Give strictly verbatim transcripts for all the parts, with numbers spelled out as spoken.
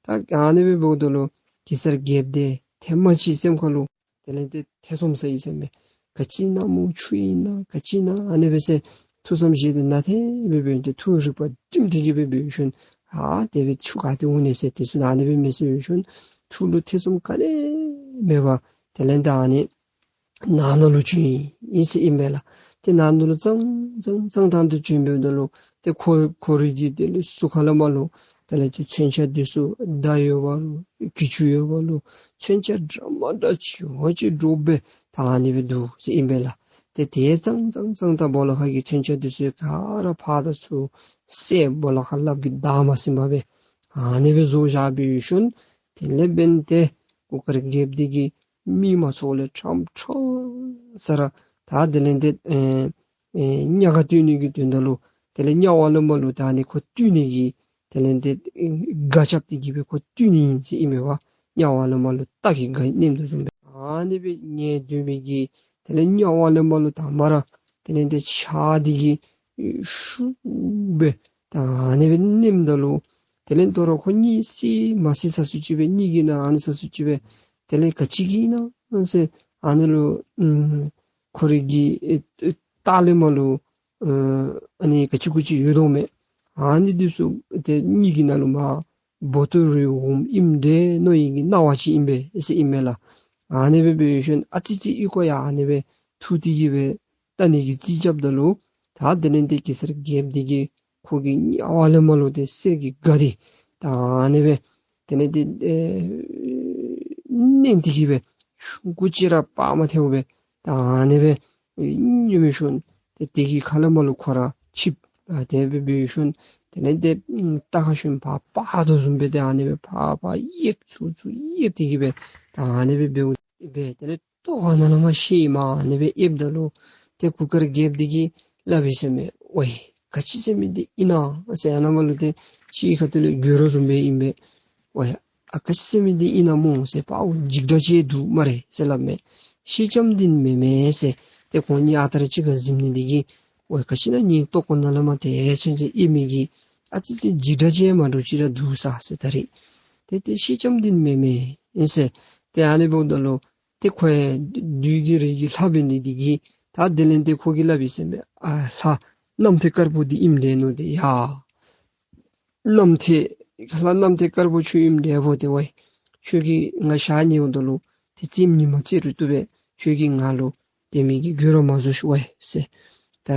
ད་ཨ་ནི་སྦེ་འབདཝ་ད་ལུ་གེ་སར་རྒྱལཔོ་འདི་ཐེངས་མ་ཅིག་སེམས་ཁ་ལུ་དེ་ལས་ཏེ་ཐེ་ཚོམ་ཟ་ཡི་ཟེར་མས། ག་ཅི་ཨིན་ན་སྨོ། ཆུ་ཨིན་ན་ག་ཅི་ཨིན་ན། ཨ་ནི་སྦེ་ཟེར་ཐུགས་བསམ་བཞེས་ཏེ་ན་ཐེ་སྦེ་འབད་དེ་ཐུགས་རིག་པ་བསྒྲིམས་ཏེ་གི་སྦེ་འབད་ཞིནམ་ཨ་དེ་སྦེ་ཆུ་ག་ཏེ་འོང་ནི་ཟེར་དེ་ཚུ་ཨ་ནི་སྦེ་མི་ཟེར་ཞིནམ་ཐུགས་ལུ་ཐེ་ཚོམ་ག་ནི་མེད་པར་དེ་ལས་ཏེ་ཨ་ནི་ནང་ན་ལུ་བྱོན་ཡི་ཟེར་ཨིན་མས་ལགས། ཏེ་ནང་ན་ལུ་ཙང་ཙང་ཙང་ཏང་ཏེ་བྱོན་འབདཝ་ད་ལུ་ཏེ་ཁོ་ཁོ་རའི་གི་དེ་ལས་གཟུགས་ཁ་ལས་མར་ལུ་དེ་ལས་ཏེ་མཚོན་ཆ་འདི་ཚུ་མདའ་ཡོད་པ་ལུ་གྱི་ཅུང་ཡོད་པ་ལུ་མཚོན་ཆ་འདྲ་མ་འདྲཝ་ཅིག་ཧོ་ཅིག་འདྲོག་སྦེ་ད་ཨ་ནི་སྦེ་འདུག་ཟེར་ཨིན་པས་ལགས། ཏེ་དེ་ཙང་ཙང་ཙང་ཏ་སྦོ་ལོགས་ཁ་གི་མཚོན་ཆ་འདི་ཚུ་ག་ར་ཕར་དང་ཚུར་བསལ་སྦོ་ལོགས་ཁ་ལགཔ་གིས་བདའ་མ་ཟིན་པར་སྦེ་ཨ་ནི་སྦེ་བཟོ་བཞག་སྦེ་ཡོད་ཞིནམ་དེ་ལས་འབདན་ཏེ་གུར་དཀར་རྒྱལཔོ་འདི་གིས་མི་མ་ཚོགས་ལས་ཁྲམ་ཁྲང་ས་ར་ད་དེ་ལས་ཏེ་ཨེ་ཨེ་གཉའ་ག་བཏུལ་ནི་གི་དོན་དག་ལུ་དེ་ལས་གཉའ་བ་ལས་མར་ལུ་ད་ཨ་ནི་ཁོ་བཏུལ་ནི་གི་དེ་ལས་ཏེ་ཨེ་ག་རྐྱབ་སྟེ་གི་སྦེ་ཁོ་བཏུལ་ནི་ཨིན་ཟེར་ཨིན་མས་པ། གཉའ་བ་ལས་མར་ལུ་རྟ་གིས་སྒ་མནན་དོ་བཟུམ་སྦེ་ཨ་ནི་སྦེ་ཉལ་སྡོད་མི་གི་དེ་ལས་གཉའ་བ་ལས་མར་ལུ་དང་པ་ར་དེ་ལས་ཏེ་ཕྱག་འདི་གིས་ཤུགས་སྦེ་ད་ཨ་ནི་སྦེ་མནནམ་ད་ལུ་དེ་ལས་དོ་རུང་ཁོ་གཉིད་སད་མ་སད་ས་སུ་ཅིག་སྦེ་གཉིད་ཀྱི་ནང་ཨ་ནི་ས་སུ་ཅིག་སྦེ་དེ་ལས་ག་ཅི་གི་ཨིན་ན་ཟེར་ཨ་ནི་ལུ་ཨམ་ཁོ་རའི་གི་ཨེ་ཨེ་ལྟག་ལས་མར་ལུ་ཨ་ཨ་ནི་ག་ཅི་གུ་ཅི་ཡོད་དོ་མས། ཨ་ནི་འདི་ཚུ་ཏེ་གཉིད་ཀྱི་ནང་ལུ་མར་སྦོ་ཏོ་རེ་འོངམ་ཨིནམ་འདྲས་མནོ་ཡི་གི་སྣང་བ་ཅིག་ཨིན་པས་ཟེར་ཨིན་མས་ལགས། ཨ་ནི་སྦེ་འབད་ཞིནམ་ཨ་ཙི་ཙི་ཨི་ཁོ་ཡང་ཨ་ནི་སྦེ་འཐུ་སྟེ་གི་སྦེ་བལྟ་ནི་གི་རྩིས་རྐྱབ་ད་ལུ་ད་དེ་ལས་ཏེ་གེ་སར་རྒྱལཔོ་འདི་གིས་ཁོ་གི་གཉའ་བ་ལས་མར་ལུ་ཏེ་གསེར་གྱི་སྒ་འདི་ད་ཨ་ནི་སྦེ་དེ་ལས་ཏེ་ཨེ་མནན་ཏེ་གི་སྦེ་ཆུང་ཀུ་ཅིག་ར་བག་མ་ཐལཝ་སྦེ་ད་ཨ་ནི་སྦེ་ཨེ་ཉོན་མི་ཞིནམ་ཏེ་དེ་གི་ཁ་ལས་མར་ལུ་ཁོ་ར་ཆིབས་ཨ་དེ་སྦེ་འབད་ཞིནམ་དེ་ལས་ཏེ་ཨམ་རྟ་ཁ་ཞོན་ཕར་འབག་དོ་བཟུམ་སྦེ་ཏེ་ཨ་ནི་སྦེ་ཕར་ཕར་གཡེབ་ཚུར་ཚུར་གཡེབ་སྟེ་གི་སྦེ་ད་ཨ་ནི་སྦེ་འབདཝ་སྦེ་དེ་ལས་ལྟོ་གོ་ནང་ལས་མར་ཤེད་མར་ཨ་ནི་སྦེ་གཡེབ་ད་ལུ་ཏེ་གུར་དཀར་རྒྱལཔོ་འདི་གིས་སླབ་ཡི་ཟེར་མས། ཝའི་ག་ཅི་ཟེར་མི་འདི་ཨིན་ན་ཟེར་ཨ་ནཱ་མར་ལུ་ཏེ་ཕྱི་ཁ་ཐུག་ལས་འགྱོ་རུང་བཟུམ་སྦེ་ཨིན་པས། ཝའི་ཨ་ག་ཅི་ཟེར་མི་འདི་ཨིན་ན་སྨོ་ཟེར་པའོ་འཇིགས་སྒྲ་ཅིག་འདུག་སྨ་རེ་ཟེར་སླབ་མས། ཤེལ་ལྕམ་འདི་མེན་མས་ཟེར། ཏེ་ཁོང་གཉིས་ཨ་རྟག་ར་གཅིག་ཁར་གཟིམ་ནི་འདི་གིས་ཝའི་ག་ཅི་ཨིན་ན་ངེའི་ལྟོ་གོ་ནང་ལས་མར་དེ་ཚུན་ཚོད་གཡེབ་མི་གི་ཨ་ཙི་ཙི་འཇིགས་སྒྲ་ཅིག་མ་འདྲཝ་ཅིག་ར་འདུག་ས་ཟེར། ད་རེས་ཏེ་ཏེ་ཤེལ་ལྕམ་འདི་མེན་མས་ཨིན་ཟེར། ཏེ་ཨ་ནི་འབདཝ་ད་ལུ་ཏེ་ཁོ་ཡང་བདུད་ཀྱི་རིགས་ཀྱི་ལྷ་འབད་ནི་འདི་གིས་ད་དེ་ལས་ཏེ་ཁོ་གིས་སླབ་ཡི་ཟེར་མས། ཨ་ལྷ་རྣམ་ཐོས་དཀར་པོ་འདི་ཨིནམ་འདྲས་མནོ་སྟེ་ཡ། རྣམ་ཐོས་ལྷ་རྣམ་ཐོས་དཀར་པོ་ཁྱོད་ཨིནམ་འདྲས་བོ་ཏེ་ཝའི་ཁྱོད་ཀྱིས་ང་ཞག་ཉལཝ་ད་ལུ་ཏེ་རྩེདམོ་ཉིནམ་རྩེ་རུང་བཏུབ་པས། ཁྱོད་ཀྱིས་ང་ལུ་དེ་མི་གི་རྒོལ་ར་མ་བཟོ་ཤིག་ཝའི་ཟེར། ད་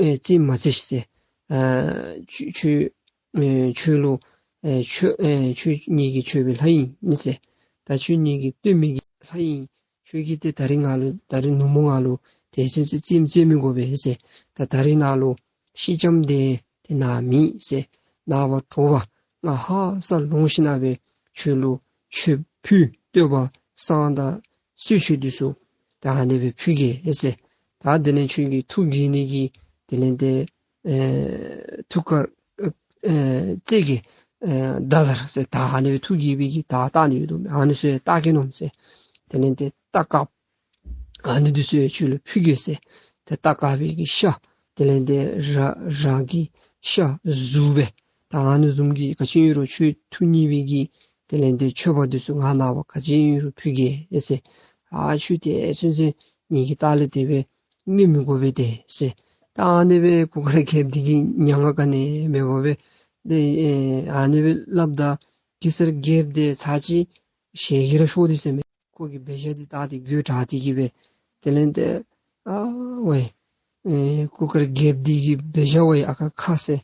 ཨེ་རྩེདམོ་མ་རྩེ་ཤིག་ཟེར། ཨ་ཁྱོད་ཁྱོད་ཨེ་ཁྱོད་ལུ་ཨེ་ཁྱོད་ཨེ་ཁྱོད་ངེ་གི་མཆོད་པའི་ལྷ་ཨིན་ཟེར། ད་ཁྱོད་ངེ་གི་བསྟོད་མི་གི་ལྷ་ཨིན། ཁྱོད་ཀྱིས་ཏེ་ད་རིས་ང་ལུ་ད་རིས་ནུབ་མོ་ང་ལུ་དེ་ཚུན་ཚོད་རྩེདམོ་རྩེ་མི་དགོ་པས་ཟེར། ད་ད་རིས་ནཱ་ལུ་ཤེལ་ལྕམ་འདི་ཏེ་ནཱ་མེད་ཟེར། ནངས་པ་དྲོ་པ་ང་ཧ་སག་ལོང་ཞིནམ་ལས་ཁྱོད་ལུ་མཆོད་ཕུལ་བསྟོད་པ་བསང་དང་གསོལ་མཆོད་འདི་ཚུ་ད་ཨ་ནི་སྦེ་ཕུལ་གེ་ཟེར། ད་དེ་ལས་ཁྱོད་ཀྱི་ཐུགས་དགྱེས་ནི་གི་དེ་ལས་ཏེ་ཨེ་ཐུགས་དཀར་ཨེ་ཨེ་རྩེ་གི་ཨེ་མདའ་དར་ཟེར་ད་ཨ་ནི་སྦེ་ཐུགས་དགྱེས་པའི་གི་མདའ་བཏགས་ནི་ཡོད་དོ་མས། ཨ་ནི་ཚུ་ཡང་བཏགས་གེ་མནོཝ་མས་ཟེར། དེ་ལས་ཏེ་རྟ་དཀརཔོ་ཨ་ནི་འདི་ཚུ་ཡང་ཁྱོད་ལུ་ཕུལ་གེ་ཟེར། ཏེ་རྟ་དཀར་པོའི་གི་ཤ་དེ་ལས་ཏེ་ར་ར་གི་ཤ་གཟུགས་སྦེ་ད་ཨ་ནི་བཟུམ་གྱི་ག་ཅི་ཨིན་རུང་ཁྱོད་ཐུགས་མཉེས་པའི་གི་དེ་ལས་ཏེ་མཆོད་པ་འདི་ཚུ་ང་ནངས་པ་ག་ཅི་ཨིན་རུང་ཕུལ་གེ་ཟེར། ཨ་ཁྱོད་དེ་ཚུན་ཚོད་ངེ་གི་ལྟག་ལས་དེ་སྦེ་ཉལ་མི་དགོ་པས་ཏེ་ཟེར། ད་ཨ་ནི་སྦེ་གུར་དཀར་རྒྱལཔོ་འདི་གིས་མྱ་ངན་ག་ནི་མེད་པར་སྦེ་ཏེ་ཨེ་ཨ་ནི་སྦེ་སླབ་ད་གེ་སར་རྒྱལཔོ་འདི་ཚར་གཅིག་ཞལ་གྱིས་ར་ཤོར་ཏེ་ཟེར་མས། ཁོ་གི་འབད་བཞག་འདི་བལྟ་སྟེ་འགྱོད་དྲགས་ཏེ་གི་སྦེ་དེ་ལས་ཏེ་ཨ་ཝའི་ཨེ་གུར་དཀར་རྒྱལཔོ་འདི་གི་འབད་བཞག་ཝའི་ཨ་ཁ་ཁ་ཟེར།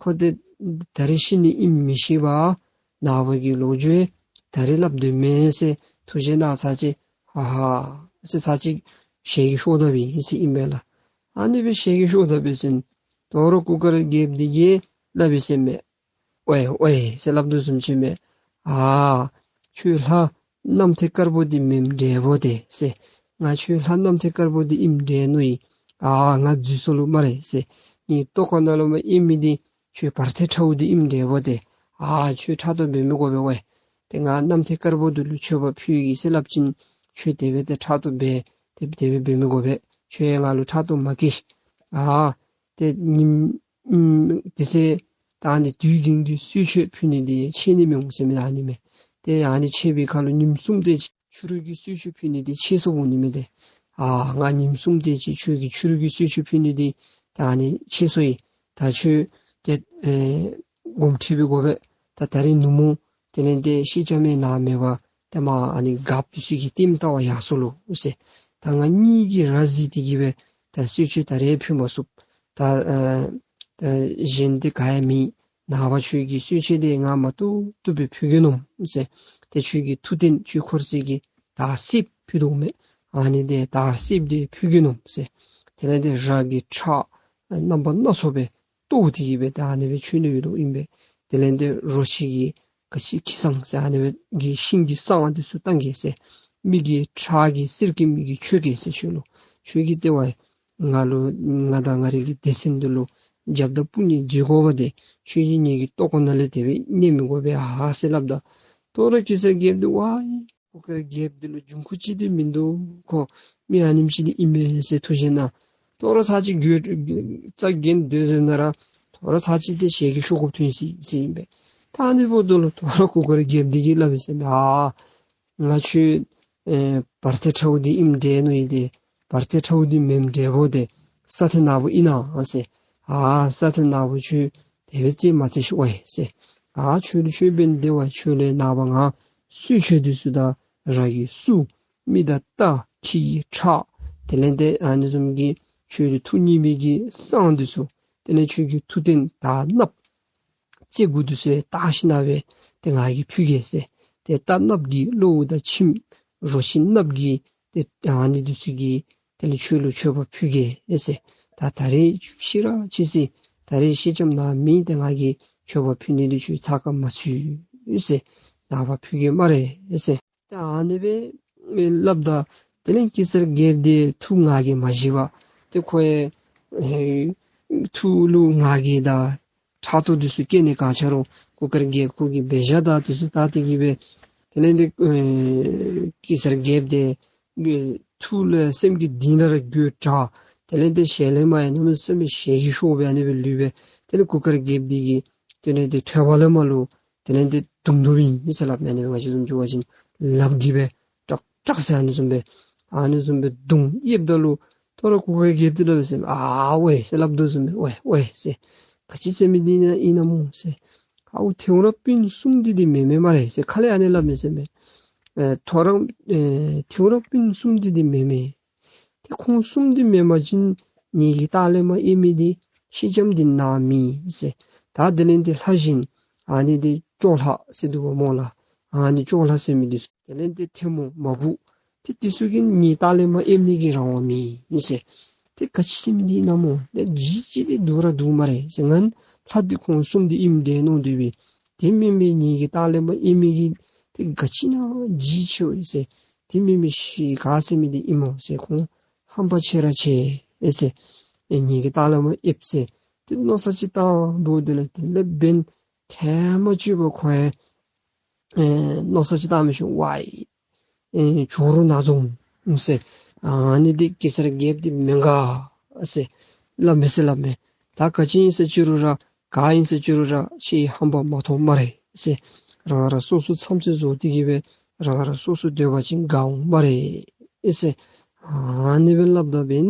ཁོ་འདི་ད་རིས་ཤི་ནི་ཨིནམ་མི་ཤེས་པར་ནངས་པ་གི་ལོ་རྒྱུས་ད་རིས་སླབ་དོ་མས་ཟེར། ཐུགས་རྗེ་གནང་། ཚར་གཅིག་ཧ་ཧ་ཟེར་ཚར་གཅིག་ཞལ་གྱིས་ཤོར་ད་པས་ཟེར་ཨིན་མས་ལགས། ཨ་ནི་སྦེ་ཞལ་གྱིས་ཤོར་ད་པས་ཟེར་དོ་རུང་གུར་དཀར་རྒྱལཔོ་འདི་གིས་སླབ་ཡི་ཟེར་མས། ཝའི་ཝའི་ཟེར་སླབ་དོ་བཟུམ་ཅིག་མས། ཨ་ཁྱོད་ལྷ་རྣམ་ཐོས་དཀར་པོ་འདི་མེནམ་འདྲས་བོ་ཏེ་ཟེར། ང་ཁྱོད་ལྷ་རྣམ་ཐོས་དཀར་པོ་འདི་ཨིནམ་འདྲས་མནོ་ཡི། ཨ་ང་འཛོལ་སོ་ལོ་སྨ་རེ་ཟེར། ངེའི་ལྟོ་གོ་ནང་ལུ་མར་ཨིན་མི་འདི་ཁྱོད་བར་ཐེ་ཁྲ་བོ་འདི་ཨིནམ་འདྲས་བོ་ཏེ། ཨ་ཁྱོད་ཕྲག་དོག་འབད་མི་དགོ་པས་ཝའི། ཏེ་ང་རྣམ་ཐོས་དཀར་པོ་འདི་ལུ་མཆོད་པ་ཕུལ་ཡི་ཟེར་སླབ་ཅིན་ཁྱོད་དེ་སྦེ་ཏེ་ཕྲག་དོག་འབད་དེ་དེ་སྦེ་འབད་མི་དགོ་པས། ཁྱོད་ཡང་ང་ལུ་ཕྲག་དོག་མ་སྐྱེ་ཤིག། ཨ་ཏེ་ཉིནམ་ཨམ་དེ་ཚེ་ ད་ཨ་ནི་དུས་རྒྱུན་གྱི་གསོལ་མཆོད་ཕུལ་ནི་འདི་ཆད་ནི་མི་འོང་ཟེར་མས། ཨ་ནི་མས། ཏེ་ཨ་ནི་ཆད་པའི་ཁར་ལུ་ཉིནམ་གསུམ་དེ་ཅིག་ཕྱི་རུ་གི་གསོལ་མཆོད་ཕུལ་ནི་འདི་ཆད་སོ་འོང་ནི་མས། ཏེ་ཨ་ང་ཉིནམ་གསུམ་དེ་ཅིག་ཁྱོད་ཀྱི་ཕྱི་རུ་གི་གསོལ་མཆོད་ཕུལ་ནི་འདི་ད་ཨ་ནི་ཆད་སོ་ཡི། ད་ཁྱོད་ཏེ་ཨེ་དགོངསམ་ཁྲེལ་བའི་སྒོ་སྦེ་ད་ད་རིས་ནུབ་མོ་དེ་ལས་ཏེ་ཤེས་ལྕམ་མེན་ན་མེད་པར་ཏེ་མ་ཨ་ནི་རྒཔོ་འདི་ཚུ་གི་ལྟདམོ་བལྟ་བར་ཡར་སོ་ལོ་ཟེར། ད་ང་གཉིད་ཀྱིས་ར་བཟི་སྟེ་གི་སྦེ་ད་གསོལ་མཆོད་ད་རེས་ཕུལ་མ་ཚུགས། ད་ཨ་ད་གཞན་དེ་ག་ཡང་མེད། ནངས་པ་ཁྱོད་ཀྱི་གསོལ་མཆོད་དེ་ང་མ་བཏུབ་བཏུབ་སྦེ་ཕུལ་གེ་མནོཝ་ཟེར། ཏེ་ཁྱོད་ཀྱི་ཐུགས་རྟེན་ཁྱོད་འཁོར་ཚེ་གི་དར་སེརཔོ་ཕུལ་དོ་མས། ཨ་ནི་དེ་དར་སེརཔོ་དེ་ཕུལ་གེ་མནོཝ་ཟེར། དེ་ལས་ཏེ་ར་གི་ཁྲག་རྣམ་པ་སྣ་ཚོགས་སྦེ་གཏོར་ཏེ་གི་སྦེ་ད་ཨ་ནི་སྦེ་མཆོད་ནི་ཡོད་དོ་ཨིན་པས། དེ་ལས་ཏེ་རོ་ཁྱི་གི་ག་ཅི་ཁྱི་སྲང་ཟེར་ཨ་ནི་སྦེ་གི་ཤིང་གི་སྲང་འདི་ཚུ་བཏང་གེ་ཟེར། མི་གི་ཁྲག་གི་གསེར་སྐྱེམས་མི་གི་མཆོད་གེ་ཟེར། ཁྱོད་ལུ་ཁྱོད་ཀྱིས་ཏེ་ཝའི་ང་ལུ་ང་དང་ང་རའི་གི་སྡེ་ཚན་འདི་ལུ་རྒྱབ་དང་དཔུང་གཉེན་མཛད་དགོ་པ་དེ་ཁྱོད་ཀྱིས་ངེ་གི་ལྟོ་གོས་ནང་ལས་དེ་སྦེ་གནས་མི་དགོ་པས་ཨ་ཟེར་སླབ་ད། དོ་རུང་གེ་སར་རྒྱལཔོ་འདི་ཝའི་གུར་དཀར་རྒྱལཔོ་འདི་ལུ་འབྱུང་ཁུངས་ཅིག་འདི་མིན་འདུག། ཁོ་མི་ཨ་ནེམ་ཅིག་འདི་ཨིན་མས་ཟེར་ཐུགས་བཞེད་གནང་། དོ་རུང་ཚར་གཅིག་རྒྱུ་རྩ་འགེངས་སྡོད་ཟེར་ན་ར་དོ་རུང་ཚར་གཅིག་དེ་ཞལ་གྱིས་ཤོབ་ཀོཔ་ཐོན་ཅི་ཟེར་ཨིན་པས། ད་ཨ་ནི་འབདཝ་ད་ལུ་དོ་རུང་གུར་དཀར་རྒྱལཔོ་འདི་གིས་སླབ་ཡི་ཟེར་མས། ཨ་ང་ཁྱོད་ཨེ་བར་ཐེ་ཁྲཝ་འདི་ཨིནམ་འདྲས་མནོ་ཡི། ཏེ་བར་ཐེ་ཁྲཝ་འདི་མེནམ་འདྲས་པོ་དེ་ས་ཐེ་ནག་པོ་ཨིན་ན་ཟེར། ཨ་ས་ཐེ་ནག་པོ་ཁྱོད་དེ་སྦེ་རྩེད་མ་རྩེད་ཤིག་ཝའི་ཟེར། ཨ་ཁྱོད་ལུ་ཁྱོད་འབདན་དེ་ཝའི་ཁྱོད་ལས་ནངས་པ་ང་གསོལ་མཆོད་འདི་ཚུ་དང་ར་གི་སུ་མི་དང་རྟ་ཁྱི་གི་ཁྲག་དེ་ལས་ཏེ་ཨ་ནི་བཟུམ་གྱི་ཁྱོད་ལུ་ཐུགས་མཉེས་པའི་གི་སྲང་འདི་ཚུ་དེ་ལས་ཁྱོད་ཀྱི་ཐུགས་རྟེན་དར་ནགཔོ་རྩེ་དགུ་འདི་ཚུ་ཡང་བཏགས་ཞིནམ་སྦེ་ཏེ་ང་གིས་ཕུལ་གེ་ཟེར། ཏེ་རྟ་ནགཔོ་གི་གློ་བོ་དང་ཁྱིམ་རོ་ཁྱི་ནགཔོ་གི་ཏེ་ཨ་ནི་འདི་ཚུ་གིས་དེ་ལས་ཁྱོད་ལུ་མཆོད་པ་ཕུལ་གེ་ཟེར། ད་ད་རེས་ཤི་ར་ཤི་ཅི། ད་རེས་ཤེས་ལྕམ་ནཱ་མེད། ཏེ་ང་གིས་མཆོད་པ་ཕུལ་ནི་འདི་ཁྱོད་ཚ་ཁ་མ་ཚུད་ཟེར། ནངས་པ་ཕུལ་གེ་སྨ་རེ་ཟེར། ད་ཨ་ནི་སྦེ་སླབ་ད་དེ་ལས་གེ་སར་རྒྱལཔོ་འདི་ཐུགས་ང་རྒྱལ་མ་བཞེས་པར་ཏེ་ཁོ་ཡང་ཨེ་ཐུགས་ལུ་ང་རྒྱལ་དང་ཕྲག་དོག་འདི་ཚུ་སྐྱེས་ནི་ག་ཅི་རུང་གུར་དཀར་རྒྱལཔོ་ཁོ་གི་འབད་བཞག་དང་འདི་ཚུ་བལྟ་སྟེ་གི་སྦེ་དེ་ལས་འདི་ཨེ་གེ་སར་རྒྱལཔོ་འདི་ཨེ་ཐུགས་ལས་སེམས་ཀྱི་གཏིང་ལས་ར་དགོད་བྲ། དེ་ལས་འདི་ཞལ་ལས་མར་ཡང་གནམ་མེད་ས་མེད་ཞལ་གྱིས་ཤོབ་སྦེ་ཨ་ནི་སྦེ་ལུས་པས། དེ་ལས་གུར་དཀར་རྒྱལཔོ་འདི་གིས་དེ་ལས་འདི་ཐོད་པ་ལས་མར་ལུ་དེ་ལས་འདི་བརྡུང་དོ་ཨིན་ཟེར་སླབ་མས། ཨ་ནི་ང་བཅས་བཟུམ་ཅིག་འབད་བ་ཅིན་ལགཔ་གིས་སྦེ་ཀྲག་ཀྲག་ཟེར་ཨ་ནི་བཟུམ་སྦེ་ཨ་ནི་བཟུམ་སྦེ་བརྡུང་ཡེབ་ད་ལུ་དོ་རུང་གུར་དཀར་རྒྱལཔོ་འདི་ལུ་སྦེ་ཟེར་མས། ཨ་ཝའི་ཟེར་སླབ་དོ་ཟེར་མས། ཝའི་ཝའི་ཟེར། ག་ཅི་ཟེར་མི་འདི་ཨིན་ན་ཨིན་ན་སྨོ་ཟེར། ཨའུ་ཐེའུ་རང་སྤུན་གསུམ་འདི་འདི་མེན་མས་སྨ་རེ་ཟེར། ཁ་ལས་ཨ་ནི་སླབ་མས་ཟེར་མས། ཨེ་ཐོ་རངས་ཨེ་ཐེའུ་རང་སྤུན་གསུམ་འདི་འདི་མེན་མས། ཏེ་ཁོང་གསུམ་འདི་མེན་པ་ཅིན་ངེ་གི་ལྟག་ལས་མར་ཨེབ་མི་འདི་ཤེས་ལྕམ་འདི་ནཱ་མེད་ཟེར། ད་དེ་ལས་འདི་ལྷ་གཞོན་ཨ་ནི་འདི་ཅོག་ལྷ་ཟེར་འདུག་པ་སྨོ་ལགས། ཨ་ནི་ཅོག་ལྷ་ཟེར་མི་འདི་ཚུ་དེ་ལས་འདི་ཐལ་མོ་མ་བུ་ཏེ་འདི་ཚུ་གིས་ངེ་གི་ལྟག་ལས་མར་ཨེབ་ནི་གི་རང་དབང་མེད་ཟེར། ཏེ་ག་ཅི་ཟེར་མི་འདི་ཨིན་ན་སྨོ། ཏེ་ལྗིད་ཅིག་འདི་སྡུག་ར་སྡུག་སྨ་རེ་ཟེར། ང་ལྷ་འདི་ཁོང་གསུམ་འདི་ཨིནམ་འདྲས་མནོ་སྡོད་པས། དེ་མེན་པར་ངེ་གི་ལྟག་ལས་མར་ཨེབ་མི་གི་ཏེ་ག་ཅི་ཨིན་ན་ལྗིད་ཆེ་བས་ཟེར། དེ་མེན་པར་ཤི་ག་ཟེར་མི་འདི་ཨིན་སྨོ་ཟེར། ཁོང་ཧམ་པ་ཆེ་ར་ཆེ་ཨེ་ཟེར། ཨེ་ངེ་གི་ལྟག་ལས་མར་ཨེབ་ཟེར། ཏེ་མནོ་བསམ་ཅིག་བཏང་འབདཝ་ད་ལུ་དེ་ལས་འབདན་ཐལ་མོ་གཅིག་པ་ཁོ་ཡང་ཨེ་མནོ་བསམ་ཅིག་བཏང་མི་ཤོང་ཝའི་ཨེ་ཇོ་རུ་ནག་རྫོང་ཟེར། ཨ་ནི་འདི་གེ་སར་རྒྱལཔོ་འདི་མེན་ག་ཟེར་སླབ་མས་ཟེར་སླབ་མས། ད་ག་ཅི་ཨིན་ཟེར་ཅི་རུང་ར་ག་ཨིན་ཟེར་ཅི་རུང་ར་ཁྱེད་ཧམ་པ་མ་མཐོང་སྨ་རེ་ཟེར། རང་རང་སོ་སོ་མཚམས་ཚད་བཟོ་སྟེ་གི་སྦེ་རང་རང་སོ་སོ་སྡོད་པ་ཅིན་དགའ་འོང་སྨ་རེ་ཟེར། ཨ་ནི་སྦེ་སླབ་ད་འབདན་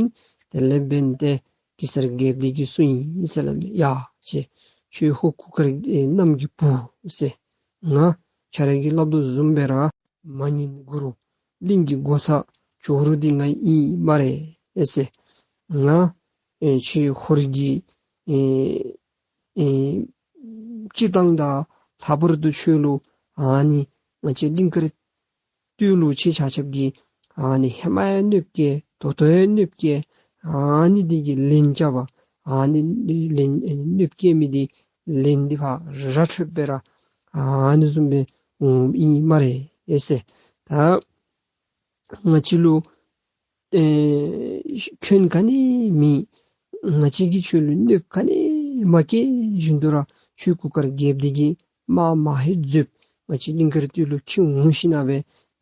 དེ་ལས་འབདན་ཏེ་གེ་སར་རྒྱལཔོ་འདི་གིས་གསུངས་ཡི་ཟེར་སླབ་མས། ཡ་ཟེར། ཁྱོད་ཧོར་གུར་དཀར་ཨེ་གནམ་གྱི་བུ་ཟེར། ང་ཁྱོད་ར་གིས་སླབ་དོ་བཟུམ་སྦེ་ར་མ་ཉན་གུ་རུ་གླིང་གི་སྒོ་ཚ་ཇོ་རུ་འདི་ང་ཨིན་སྨ་རེ་ཨེ་ཟེར། ང་ཨེ་ཁྱོད་ཧོར་གྱི་ཨེ་ཨེ་སྤྱིར་བཏང་དང་ལྷག་པར་དུ་ཁྱོད་ལུ་ཨ་ནི་ང་བཅས་གླིང་དཀར་སྟོད་ལུ་ཁྱེད་ཆ་ཁྱབ་ཀྱིས་ཨ་ནི་ཧེ་མ་ཡང་གནོདཔ་བཀལ་ད་ལྟོ་ཡང་གནོདཔ་བཀལ་ཨ་ནི་འདི་གི་ལན་རྐྱབ་པར་ཨ་ནི་ལན་ཨེ་གནོདཔ་བཀལ་མི་འདི་ལན་འདི་ཕར་ར་འཕྲོད་པས་ར་ཨ་ནི་བཟུམ་སྦེ་འོངམ་ཨིན་སྨ་རེ་ཨེ་ཟེར། ད་ང་བཅས་ལུ་ཨེ་སྐྱོན་ག་ནི་མེད། ང་བཅས་ཀྱིས་ཁྱོད་ལུ་གནོདཔ་ག་ནི་མ་བཀལ་བཞིན་དུ་ར་ཁྱོད་གུར་དཀར་རྒྱལཔོ་འདི་གིས་དམག་མ་ཧེ་འཛོལཝ་ང་བཅས་གླིང་དཀར་སྟོད་ལུ་འཁྱིད་འོང་ཞིན་ན་སྦེ་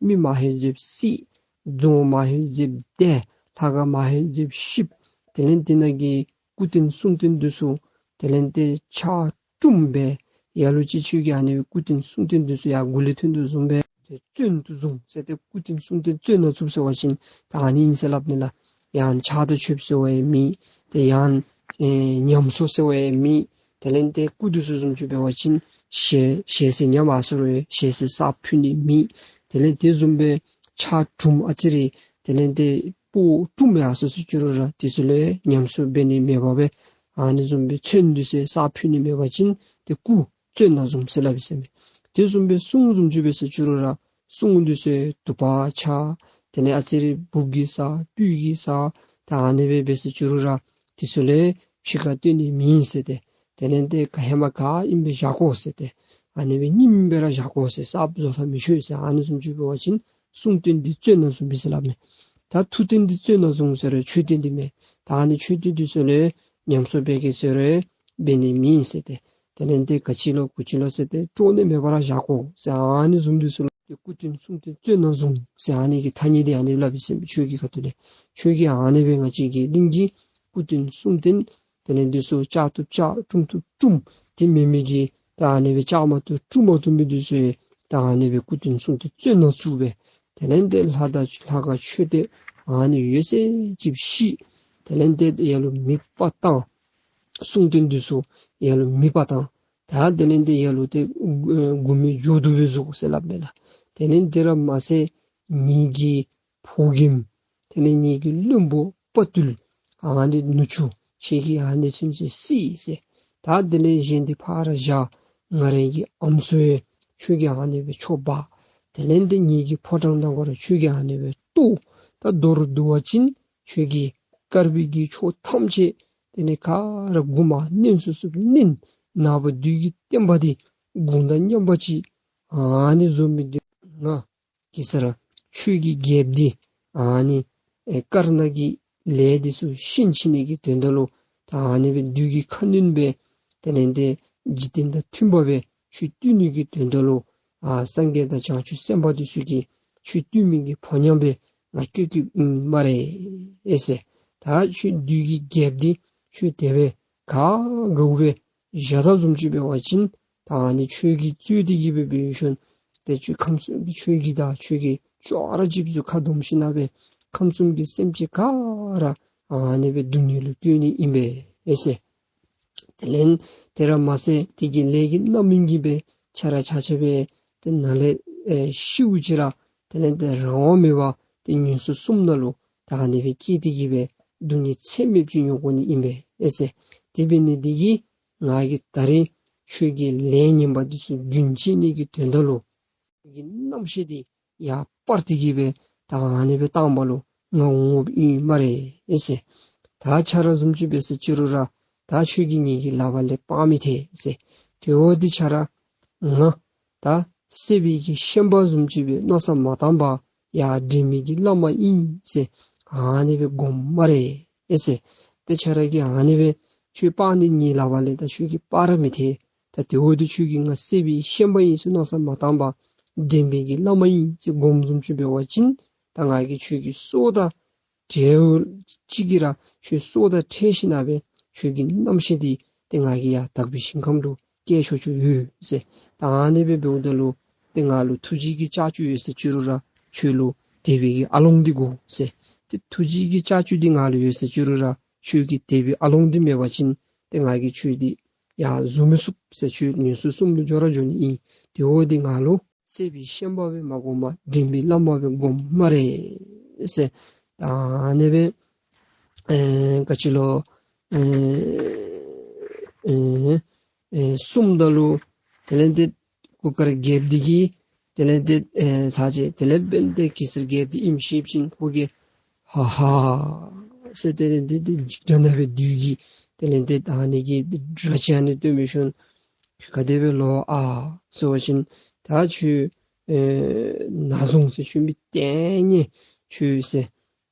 མི་མ་ཧེ་འཛོལཝ་བསད། རྫོང་མ་ཧེ་འཛོལཝ་དེད། ལྷ་ཁང་མ་ཧེ་འཛོལཝ་བཤིགཔ། དེ་ལས་འདི་ནང་གི་སྐུ་རྟེན་གསུང་རྟེན་འདི་ཚུ་དེ་ལས་ཏེ་ཕྱག་ དཀྲུམ་སྦེ་ལ་ལུ་ཅིག་ཁྱོད་ཀྱིས་ཨ་ནི་སྦེ་སྐུ་རྟེན་གསུང་རྟེན་འདི་ཚུ་ཡར་མགུ་ལས་ཐོན་དོ་བཟུམ་སྦེ་བཙོན་དུ་བཟུང་ཟེར་ཏེ། སྐུ་རྟེན་གསུང་རྟེན་བཙོན་ནང་བཙུགས་ཟེར་བ་ཅིན་ད་ཨ་ནི་ཨིན་ཟེར་སླབ་ནི་ལགས། ཡང་ཕྱག་ཏུ་མཆོད་ཟེར་བ་ཡང་མེད། ཏེ་ཡང་ཨེ་ཉམས་གསོ་ཟེར་བ་ཡང་མེད། དེ་ལས་ཏེ་སྐུ་འདི་ཚུ་བཟུམ་ཅིག་འབད་བ་ཅིན་ཞལ་ཞལ་ཟས་ཉམས་ཨ་སོ་རུང་ཞལ་ཟས་གསརཔ་ཕུལ་ནི་མེད། དེ་ལས་དེ་བཟུམ་སྦེ་ཕྱག་དཀྲུམ་ཨ་ཙི་རེ་དེ་ལས་ཏེ་སྤུ་དཀྲུམ་ཡར་སོ་སོ་ཅིག་རུང་ར་དེ་ཚུ་ལུ་ཉམས་གསོ་འབད་ནི་མེད་པར་སྦེ་ཨ་ནི་བཟུམ་སྦེ་ཚོན་འདི་ཚུ་གསརཔ་ཕུལ་ནི་མེད་པ་ཅིན་ཏེ་སྐུ་བཙོན་ནང་བཟུང་ཟེར་སླབ་ཨིན་ཟེར་མས། དེ་བཟུམ་སྦེ་སྲུང་བཟུམ་ཅིག་འབད་ཟེར་ཅིག་རུང་ར་སྲུང་འདི་ཚུ་དུ་པ་ཆགས། དེ་ལས་ཨ་ཙི་རེ་འབུབ་ཀྱིས་ཟ་སྤུས་ཀྱིས་ཟ། ད་ཨ་ནི་སྦེ་འབད་ཟེར་ཅིག་རུང་ར་དེ་ཚུ་ལུ་ཕྱི་ཁར་སྟོན་ནི་མེད་ཟེར་ཏེ། དེ་ལས་ཏེ་ག་ཧེ་མ་ག་ཨིནམ་སྦེ་བཞག་དགོ་ཟེར་ཏེ། ཨ་ནི་སྦེ་རྙིངམ་སྦེ་ར་བཞག་དགོ་ཟེར། གསརཔ་བཟོ་ས་མི་ཆོག་ཟེར། ཨ་ནི་བཟུམ་ཅིག་འབད་བ་ཅིན་སྲུང་རྟེན་འདི་བཙོན་ནང་བཟུང་སྦེ་ཟེར་སླབ་མས། ད་མཐུ་རྟེན་འདི་བཙོན་ནང་བཟུང་ཟེར་རུང་མཆོད་རྟེན་འདི་མས། ད་ཨ་ནི་མཆོད་རྟེན་འདི་ཚུ་ལུ་ཉམས་གསོ་འབད་གེ་ཟེར་རུང་འབད་ནི་མེད་ཟེར་ཏེ། དེ་ལས་ཏེ་ག་ཅི་ལོ་གུ་ཅི་ལོ་ཟེར་ཏེ་དཀྲོག་ནི་མེད་པར་བཞག་དགོ་ཟེར། ཨ་ནི་བཟུམ་འདི་ཚུ་ལུ་སྐུ་རྟེན་སྲུང་རྟེན་བཙོན་ནང་བཟུང་ཟེར་ཨ་ནི་གི་ཐ་སྙད་འདི་ཨ་ནི་སླབ་ཨིན་ཟེར་མས། ཁྱོད་ཀྱི་ཁ་ཐུག་ལས་ཁྱོད་ཀྱིས་ཨ་ནི་སྦེ་ང་བཅས་ཀྱི་གླིང་གི་སྐུ་རྟེན་གསུང་རྟེན་དེ་ལས་འདི་ཚུ་བཅག་བཏུབ་བཅག་དཀྲུམ་བཏུབ་དཀྲུམ། དེ་མེན་མི་གི་ད་ཨ་ནི་སྦེ་བཅག་མ་བཏུབ་དཀྲུམ་མ་བཏུབ་མི་འདི་ཚུ་ད་ཨ་ནི་སྦེ་སྐུ་རྟེན་སྲུང་རྟེན་བཙོན་ནང་བཙུགས་སྦེ། དེ་ལས་ཏེ་ལྷ་དང་ལྷ་ཁང་མཆོད་རྟེན་ཨ་ནི་ཡོད་ཚད་ཅིག་བཤིག། དེ་ལས་ཏེ་ལ་ལུ་མེདཔ་བཏང་། གསུང་རྟེན་འདི་ཚུ་ལ་ལུ་མེདཔ་བཏང་། ད་དེ་ལས་ཏེ་ལ་ལུ་ཏེ་མགུ་མེད་མགྱོགས་དུ་སྦེ་བཟོ་དགོ་ཟེར་སླབ་མས་ལགས། དེ་ལས་དེ་ར་མ་ཚད་ངེ་གི་ཕོ་རྒནམ་དེ་ལས་ངེ་གི་བློན་པོ་དཔའ་བརྟུལ་ཨ་ནི་ནུ་གཅུང་ཁྱེད་ཀྱིས་ཨ་ནི་ཚུན་ཚོད་བསད་ཟེར། ད་དེ་ལས་གཞན་འདི་ཕར་བཞག། ང་རའི་གི་ཨམ་སྲུ་ཡང་ཁྱོད་ཀྱིས་ཨ་ནི་སྦེ་འཕྱོག་འབག། དེ་ལས་ཏེ་ངེ་གི་ཕོ་བྲང་ནང་ཁར་ཁྱོད་ཀྱིས་ཨ་ནི་སྦེ་གཏོར། ད་མདོར་བསྡུ་བ་ཅིན་ཁྱོད་ཀྱིས་དཀར་པོའི་གི་ཕྱོགས་ཐམས་ཅད་དེ་ལས་ག་ར་མགུ་མ་མནན་ཚུགས་ཚུགསཔ་མནན། ནངས་པ་བདུད་ཀྱི་བསྟན་པ་འདི་དགུང་དང་མཉམ་པ་ཅིག་ཨ་ནི་བཟོ་མི་འདི་ང་གེ་སར་ཁྱོད་ཀྱི་རྒྱལཔོ་འདི་ཨ་ནི་ཨེ་དཀར་ནག་གི་ལས་འདི་ཚུ་ཤན་འབྱེད་ནི་གི་དོན་དག་ལུ་ད་ཨ་ནི་སྦེ་བདུད་ཀྱི་ཁ་གནོན་སྦེ་དེ་ལས་ཏེ་འཇིག་རྟེན་དང་མཐུན་པ་སྦེ་ཁྱོད་སྡོད་ནི་གི་དོན་དག་ལུ་ཨ་སངས་རྒྱས་དང་བྱང་ཆུབ་སེམས་དཔའ་འདི་ཚུ་གིས་ཁྱོད་སྡོད་མི་གི་ཕོ་ཉ་སྦེ་ང་བསྐྱོད་བསྐྱོདཔ་ཨིན་སྨ་རེ་ཟེར། ད་ཁྱོད་བདུད་ཀྱི་རྒྱལཔོ་འདི་ཁྱོད་དེ་སྦེ་ག་དགའཝ་སྦེ་བཞག་ད་བཟུམ་ཅིག་འབད་བ་ཅིན་ད་ཨ་ནི་ཁྱོད་ཀྱིས་རྩོད་དེ་གི་སྦེ་འབད་ཞིནམ་ཏེ་ཁྱོད་ཁམས་གསུམ་གྱི་ཁྱོད་ཀྱི་ད་ཁྱོད་ཀྱི་ཅོག་ར་གཅིགཔ་ཚུ་ཁ་སྡོམ་ཞིནམ་སྦེ་ཁམས་གསུམ་གྱི་སེམས་ཅན་ག་ར་ཨ་ནི་སྦེ་སྡུག་བསྔལ་ལུ་བཀོད་ནི་ཨིན་པས་ཟེར། དེ་ལས་དེ་ར་མ་ཚད་དེ་གི་ལས་ཀྱི་རྣམ་སྨིན་གྱིས་སྦེ་ཁྱོད་ར་ཆ་ཁྱབ་སྦེ་ཏེ་ནཱ་ལས་ཨེ་ཤིཝ་ཅིག་ར་དེ་ལས་ཏེ་རང་དབང་མེད་པར་ཏེ་ངན་སོང་གསུམ་ནང་ལུ་ད་ཨ་ནི་སྦེ་སྐྱེས་ཏེ་གི་སྦེ་སྡུག་བསྔལ་ཚད་མེདཔ་ཅིག་མྱོང་དགོ་ནི་ཨིན་པས་ཟེར། དེ་འབད་ནི་འདི་གིས་ང་གིས་ད་རིས་ཁྱོད་ཀྱི་ལས་ངན་པ་འདི་ཚུ་རྒྱུན་བཅད་ནི་གི་དོན་དག་ལུ་ཁྱོད་ཀྱི་རྣམ་ཤེས་འདི་ཡར་སྤར་ཏེ་གི་སྦེ་ད་ཨ་ནི་སྦེ་བཏང་པ་ལུ་ང་འོང་འོངམ་ཨིན་སྨ་རེ་ཟེར། ད་ཁྱོད་ར་བཟུམ་ཅིག་འབད་ཟེར་ཅི་རུང་ར་ད་ཁྱོད་ཀྱིས་ངེ་གི་ལག་པ་ལས་སྤང་མི་ཐེག་ཟེར། དེ་འབདཝ་ད་ཁྱོད་ར་ང་ད་བསད་པའི་གི་ཤན་པ་བཟུམ་ཅིག་སྦེ་མནོ་བསམ་མ་བཏང་པར་ཡར་འདྲེན་མི་གི་བླ་མ་ཨིན་ཟེར་ཨ་ནི་སྦེ་སྒོམ་སྨ་རེ་ཟེར། ཏེ་ཁྱོད་ར་གིས་ཨ་ནི་སྦེ་ཁྱོད་སྤང་ནི་ངེ་གི་ལག་པ་ལས་ད་ཁྱོད་ཀྱིས་སྤར་ར་མི་ཐེག། ད་དེ་འབདཝ་ད་ཁྱོད་ཀྱིས་ང་བསད་པའི་ཤན་པ་ཨིན་ཟེར་མནོ་བསམ་མ་བཏང་པར་འདྲེན་པའི་གི་བླ་མ་ཨིན་ཟེར་སྒོམ་བཟུམ་ཅིག་འབད་བ་ཅིན་ད་ང་གིས་ཁྱོད་ཀྱི་སྲོག་དང་བྲལཝ་ཅིག་གིས་ར་ཁྱོད་སྲོག་དང་ཕྲལ་ཞིནམ་སྦེ་ཁྱོད་ཀྱི་རྣམ་ཤེས་འདི་ཏེ་ང་གིས་ཡར་དག་པའི་ཞིང་ཁམས་ལུ་སྐྱེལ་ཆོག་ཆོག་ཡོད་ཟེར། ད་ཨ་ནི་སྦེ་འབདཝ་ད་ལུ་ཏེ་ང་ལུ་ཐུགས་རྗེ་གི་ལྕགས་ཀྱུ་ཡོད་ཟེར་ཅི་རུང་ར་ཁྱོད་ལུ་དད་པའི་གི་ཨ་ལོང་འདི་དགོ་ཟེར། ཏེ་ཐུགས་རྗེ་གི་ལྕགས་ཀྱུ་འདི་ང་ལུ་ཡོད་ཟེར་ཅི་རུང་ར་ཁྱོད་ཀྱི་དད་པའི་ཨ་ལོང་འདི་མེད་པ་ཅིན་ཏེ་ང་གིས་ཁྱོད་འདི་ཡར་བཟུང་མི་ཚུགས་ཟེར། ཁྱོད་ངན་སོང་གསུམ་ལུ་འགྱོ་ར་འགྱོ་ནི་ཨིན། དེ་འབདཝ་ད་ང་ལུ་བསད་པའི་ཤན་པ་སྦེ་མ་སྒོམ་པར་འདྲེན་པའི་བླ་མ་སྦེ་སྒོམ་སྨ་རེ་ཟེར། ད་ཨ་ནི་སྦེ་ཨེ་ག་ཅི་ལོ་ཨེ་ཨེ་ཨེ་གསུངམ་ད་ལུ་དེ་ལས་ཏེ་གུར་དཀར་རྒྱལཔོ་འདི་གིས་དེ་ལས་ཏེ་ཨེ་ཚར་ཅིག་དེ་ལས་འབདན་ཏེ་གེ་སར་རྒྱལཔོ་འདི་ཨིནམ་ཤེས་པ་ཅིན་ཁོ་གིས་ཧ་ཧ་ཟེར་དེ་ལས་ཏེ་ཏེ་འཇིགས་སྐྲག་ནང་སྦེ་བདུད་ཀྱི་དེ་ལས་ཏེ་ད་ཨ་ནི་གི་སྒྲ་ཅིག་ཨ་ནི་སྟོན་མི་ཤོང་ག་དེ་སྦེ་ལོ་ཨ་ཟེར་བ་ཅིན་ད་ཁྱོད་ཨེ་ན་བཟུང་ཟེར། ཁྱོད་མི་བརྟན་ནི་ཁྱོད་ཟེར།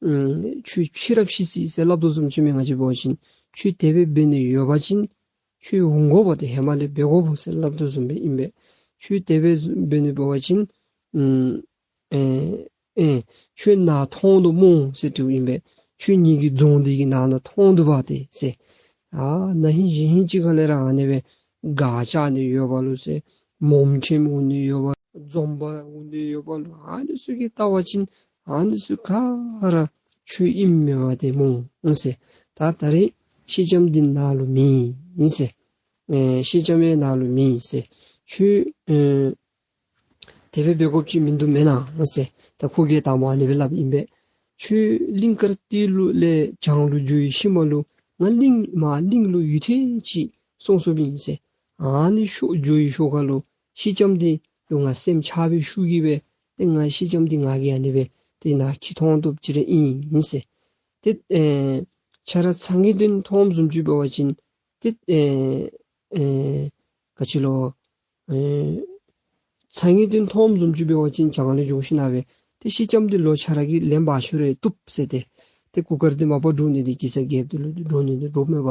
ཨམ་ཁྱོད་ཕྱི་རབས་ཤི་སོ་ཡི་ཟེར་སླབ་དོ་བཟུམ་ཅིག་མས། ང་བཅས་འབད་བ་ཅིན་ཁྱོད་དེ་སྦེ་འབད་ནི་ཡོད་པ་ཅིན་ཁྱོད་འོང་དགོ་པ་ཏེ་ཧེ་མ་ལས་འབད་དགོ་པས་ཟེར་སླབ་དོ་བཟུམ་སྦེ་ཨིན་པས། ཁྱོད་དེ་སྦེ་འབད་ནི་འབད་བ་ཅིན་ཨམ་ཨེ་ཨེ་ཁྱོད་ནཱ་ཐོན་དོ་སྨོ་ཟེར་དྲིཝ་ཨིན་པས། ཁྱོད་ངེ་གི་རྫོང་འདི་གི་ནང་ན་ཐོན་དོ་པ་ཏེ་ཟེར། ཨ་ན་ཧིང་གཞེས་ཧིང་ཅིག་ཁ་ལས་ར་ཨ་ནི་སྦེ་ སྒར་བཅག་ནི་ཡོདཔ་ལུ་ཟེར། མོམ་ཁྲེམ་འོང་ནི་ཡོདཔ་ལུ། འཛོམས་པ་འོང་ནི་ཡོདཔ་ལུ། ཨ་ནི་ཚུ་གིས་བལྟ་བ་ཅིན་ཨ་ནི་ཚུ་ག་ར་ཆོས་ཨིནམ་མེན་པ་དེ་སྨོ་ཟེར། ད་ད་རེས་ཤེལ་ལྕམ་འདི་ནཱ་ལུ་མེད་ཟེར། ཨེ་ཤེལ་ལྕམ་ཡང་ནཱ་ལུ་མེད་ཟེར། ཁྱོད་ཨེ་དེ་སྦེ་འབད་དགོཔ་ཅིག་མིན་འདུག་མེན་ན་ཟེར། ད་ཁོ་གིས་དང་པ་ཨ་ནི་སྦེ་སླབ་ཨིན་པས། ཁྱོད་གླིང་དཀར་སྟོད་ལུ་ལས་བྱང་ལུ་འགྱོ་བའི་ཤུལ་མ་ལུ་ང་གླིང་མར་གླིང་ལུ་ཡུད་ཐེངས་ཅིག་སོང་སོངམ་ཨིན་ཟེར། ཨ་ནི་ཤུལ་འགྱོ་བའི་ཤུལ་ཁ་ལུ་ཤེལ་ལྕམ་འདི་ལུ་ང་སེམས་ཆགས་པའི་ཤུགས་ཀྱིས་སྦེ་ཏེ་ང་ཤེལ་ལྕམ་འདི་ང་གིས་ཨ་ནི་སྦེ་ཏེ་ནཱ་འཁྱིད་ཐོན་བཏུབ་ཅིག་ར་ཨིན་ཟེར། ཏེ་ཨེ་ཁྱོད་ར་ཚ་ངེས་དོན་མཐོངམ་བཟུམ་ཅིག་འབད་བ་ཅིན་ཏེ་ཨེ་ཨེ་ག་ཅི་ལོ། ཨེ་ཚ་ངེས་དོན་མཐོངམ་བཟུམ་ཅིག་འབད་བ་ཅིན་བྱང་ལུ་འགྱོ་ཞིནམ་ལས་ཏེ་ཤེལ་ལྕམ་འདི་ལོག་ཁྱོད་ར་གིས་ལེན་འབག་ཤོར་རུང་བཏུབ་ཟེར། ཏེ་ཏེ་གུར་དཀར་འདི་མ་པ་འདྲོག་ནི་འདི་གེ་སར་རྒྱལཔོ་འདི་ལུ་འདྲོག་ནི་འདི་འདྲོག་མས་པ།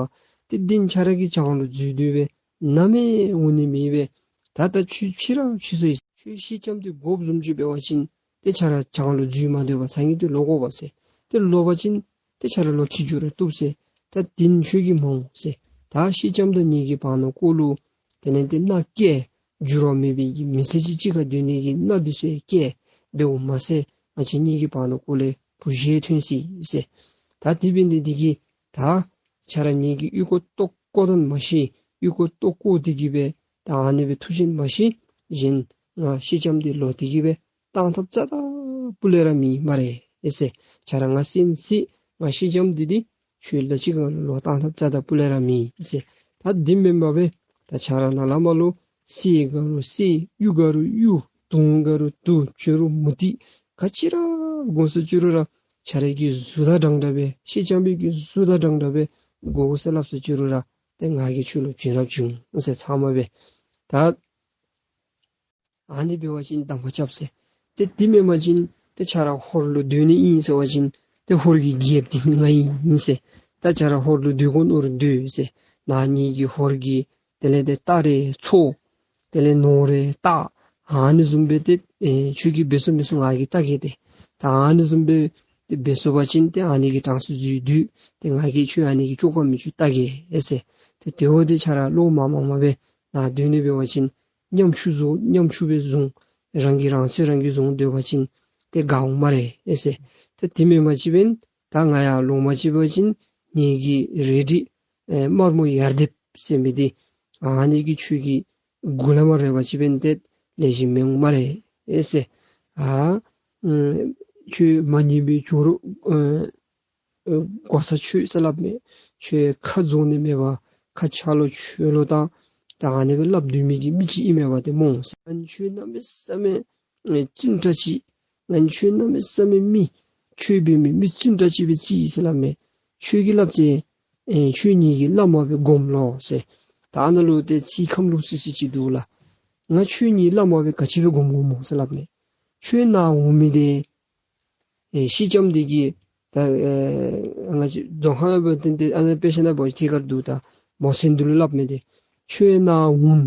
ཏེ་འདི་ཁྱོད་ར་གིས་བྱང་ལུ་འཛུལ་སྡོད་པས་ནམ་ཡང་འོང་ནི་མེད་པས། ད་ལྟོ་ཁྱོད་ཕྱི་ར་ཕྱི་སོང་ཡི། ཁྱོད་ཤེལ་ལྕམ་འདི་དགོཔ་བཟུམ་ཅིག་འབད་བ་ཅིན་ཏེ་ཁྱོད་ར་བྱང་ལུ་འཛུལ་མ་སྡོད་པར་ཚ་ངེས་དོན་ལོག་དགོ་པས་ཟེར། ཏེ་ལོག་པ་ཅིན་ཏེ་ཁྱོད་ར་ལོག་འཁྱིད་འགྱོ་རུང་བཏུབ་ཟེར། ད་དེ་ཁྱོད་ཀྱིས་སྨོ་ཟེར། ད་ཤེལ་ལྕམ་དང་ངེ་གི་བར་ན་ཀོ་ལུ་དེ་ལས་ཏེ་མནའ་བསྐྱལ། འགྱུར་བ་མེད་པའི་གི་མི་ཚེ་གཅིག་གཅིག་ཁར་སྡོད་ནི་གི་མནའ་འདི་ཚུ་ཡང་བསྐྱལ། འབདཝ་མ་ཚད་ང་བཅས་གཉིས་ཀྱི་བར་ན་ཀོ་ལས་བུ་གཞི་ཐོན་ཅི་ཟེར། ད་དེ་འབད་ནི་འདི་གིས་ད་ཁྱོད་ར་ངེ་གི་ཨོལ་ཀོ་ལྟོ་བཀོ་དོ་མ་ཤེས། ཨོལ་ཀོ་ལྟོ་བཀོ་སྟེ་གིས་སྦེ་ད་ཨ་ནི་སྦེ་མཐུ་ཅན་མ་ཤེས། གཞན་ང་ཤེལ་ལྕམ་འདི་ལོག་སྟེ་གིས་སྦེ་བཏང་ཐབས་རྩ་དང་སྤུ་ལས་ར་མེད་སྨ་རེ་ཨེ་ཟེར། ཁྱོད་ར་ང་གསན་ཅི། ང་ཤེལ་ལྕམ་འདི་འདི་ཁྱོད་ལ་ཅིག་ག་ལུ་ལོག་བཏང་ཐབས་རྩ་དང་སྤུ་ལས་ར་མེད་ཟེར། ད་འདི་མེན་པར་སྦེ་ད་ཁྱོད་ར་ནཱ་ལས་མར་ལུ་གསད་དགའ་རུང་གསད། གཡུག་དགའ་རུང་གཡུག། བརྡུང་དགའ་རུང་བརྡུང་། བྱོན་རུང་མུ་སྟེགས་ག་ཅི་ར་དགོ་ས་ཅི་རུང་ར་ཁྱོད་ར་གི་གཟུགས་དང་འདྲན་འདྲ་སྦེ་ཤེལ་ལྕམ་འབད་གི་གཟུགས་དང་འདྲན་འདྲ་སྦེ་དགོ་ཟེར་སླབ་ས་ཅི་རུང་ར་ཏེ་ང་གིས་ཁྱོད་ལུ་བྱིན་ར་བྱིན་ཟེར། ཚང་མ་སྦེ་ད་ཨ་ནི་འབད་བ་ཅིན་གདམ་ཁ་རྐྱབ་ཟེར། ཏེ་དེ་མེན་པ་ཅིན་ཏེ་ཁྱོད་ར་ཧོར་ལུ་སྡོད་ནི་ཨིན་ཟེར་བ་ཅིན་ཏེ་ཧོར་གྱི་རྒྱལཔོ་འདི་ནི་ང་ཨིན་ཟེར། ད་ཁྱོད་ར་ཧོར་ལུ་སྡོད་དགོ་མནོ་རུང་སྡོད་ཟེར། ནཱ་ངེ་གི་ཧོར་གྱི་དེ་ལས་ཏེ་རྟ་རེ་འཚོ། དེ་ལས་ནོར་རེ་བཏགས། ཨ་ནི་བཟུམ་སྦེ་ཏེ་ཨེ་ཁྱོད་ཀྱིས་འབད་ཚུགས་མི་ཚུགས་ང་གིས་བལྟ་གེ་ཏེ། ད་ཨ་ནི་བཟུམ་སྦེ་ཏེ་འབད་ཚུགས་པ་ཅིན་ཏེ་ཨ་ནི་གི་གྲངས་སུ་འཛུལ་སྡོད། ཏེ་ང་གིས་ཁྱོད་ཨ་ནི་གི་ཆོ་ག་མི་ཆོ་བལྟ་གེ་ཨེ་ཟེར། ཏེ་དེ་འབདཝ་ད་ཁྱོད་ར་བློ་མ་མང་མ་སྦེ་ནཱ་སྡོད་ནི་འབད་བ་ཅིན་ཉམ་ཆུང་བཟོ་ཉམ་ཆུང་སྦེ་བཟུང་། རང་གིས་རང་ཚོད་རང་གིས་བཟུང་སྡོད་པ་ཅིན་ཏེ་དགའ་འོང་སྨ་རེ་ཨེ་ཟེར། ཏེ་དེ་མེན་པ་ཅིན་འབདན་ད་ང་ཡང་ལོང་མ་ཅིག་འབད་བ་ཅིན་ངེ་གི་རལ་གྲི་ཨེ་དམར་མོ་ཡར་འདེབས་ཟེར་མི་འདི་ཨ་ནི་གིས་ཁྱོད་ཀྱི་མགུ་ལས་མར་རེག་པ་ཅིན་འབདན་ཏེ་ལེགས་ཤོམ་མི་འོང་སྨ་རེ་ཨེ་ཟེར། ཨ་ཨམ་ཁྱོད་མ་ཉན་པའི་ཇོ་རུ་ཨེ་ཨེ་གོ་ས་ཁྱོད་ཟེར་སླབ་མས། ཁྱོད་ཁ་རྫོགས་ནི་མེད་པར་ཁ་ཆ་ལོ་ཆོས་ལོ་བཏང་། ད་ཨ་ནི་སྦེ་སླབ་སྡོད་མི་གི་མི་ཅིག་ཨིན་མས་པ་ཏེ་སྨོ། ང་ཁྱོད་གནམ་མེད་ས་མེད་ཨེ་བཙུན་དྲགས་ཅིག། ང་ཁྱོད་གནམ་མེད་ས་མེད་མི་ཁྱོད་འབད་མི་མི་བཙུན་དྲགས་ཅིག་སྦེ་བརྩི་ཡི་ཟེར་སླབ་མས། ཁྱོད་ཀྱིས་སླབ་ཅི། ཨེ་ཁྱོད་ངེ་གི་བླ་མ་སྦེ་སྒོམ་ལོ་ཟེར། ད་ནཱ་ལུ་ཏེ་ཚིག་ཁམས་ལོག་སི་སི་ཅིག་འདུག་ལགས། ང་ཁྱོད་ངེ་གི་བླ་མ་སྦེ་ག་ཅི་སྦེ་སྒོམ་དགོཔ་སྨོ་ཟེར་སླབ་མས། ཁྱོད་ནཱ་འོང་མི་འདི་ཨེ་ཤེལ་ལྕམ་འདི་གིས་ད་ཨེ་ང་བཅས་རྫོང་ཁ་ནང་འབད་བ་ཅིན་ཏེ་ཨ་ནཱ་དཔེ་ཆ་ནང་འབད་བ་ཅིན་ཐད་ཀར་འདུག། ད་མོ་མཚན་འདི་ལུ་སླབ་མི་འདི་ཁྱོད་ནཱ་འོང་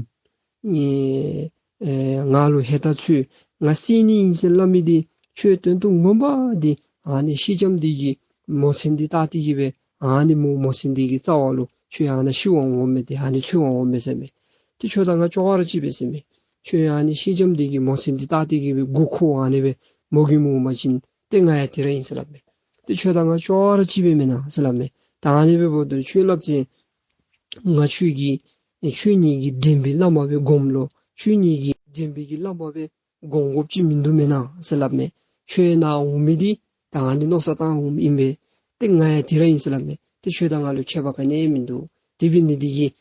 ཨེ་ཨེ་ང་ལུ་ཧེ་ད་ཚུ་ང་བསད་ནི་ཨིན་ཟེར་སླབ་མི་འདི་ཁྱོད་དོན་དུ་ངོ་མ་འདི་ཨ་ནི་ཤེལ་ལྕམ་འདི་གིས་མོ་མཚན་འདི་བཏགས་ཏེ་གིས་སྦེ་ཨ་ནི་མོ་མོ་མཚན་འདི་གི་རྩ་བ་ལུ་ཁྱོད་ཨ་ནཱ་ཤི་བར་འོང་མི་འདི་ཨ་ནི་འཚོལ་བར་འོང་མི་ཟེར་མས། ཏེ་ཁྱོད་དང་ང་ཅོག་ར་གཅིག་པས་ཟེར་མས། ཁྱོད་ཨ་ནི་ཤེལ་ལྕམ་འདི་གིས་མོ་མཚན་འདི་བཏགས་ཏེ་གིས་སྦེ་མགུ་འཁོར་ཨ་ནི་སྦེ་མོ་གི་མོ་མ་བྱིན་ཏེ་ང་ཡང་དེ་ར་ཨིན་ཟེར་སླབ་མས། ཏེ་ཁྱོད་དང་ང་ཅོག་ར་གཅིག་པས་མེན་ན་ཟེར་སླབ་མས། ད་ཨ་ནི་སྦེ་འབདཝ་ད་ཁྱོད་སླབ་ཅི། ང་ཁྱོད་ཀྱི་ཁྱོད་ངེ་གི་འདྲེན་པའི་བླ་མ་སྦེ་སྒོམ་ལོ། ཁྱོད་ངེ་གི་འདྲེན་པའི་གི་བླ་མ་སྦེ་སྒོམ་དགོཔ་ཅིག་མིན་འདུག་མེན་ན་ཟེར་སླབ་མས། ཁྱོད་ནཱ་འོང་མི་འདི་ད་ཨ་ནི་མནོ་བསམ་བཏང་འོང་མི་ཨིན་པས། ཏེ་ང་ཡང་དེ་ར་ཨིན་ཟེར་སླབ་མས། ཏེ་ཁྱོད་དང་ང་ལུ་ཁྱད་པར་ག་ནི་ཡང་མིན་འདུག། དེ་འབད་ནི་འདི་གིས་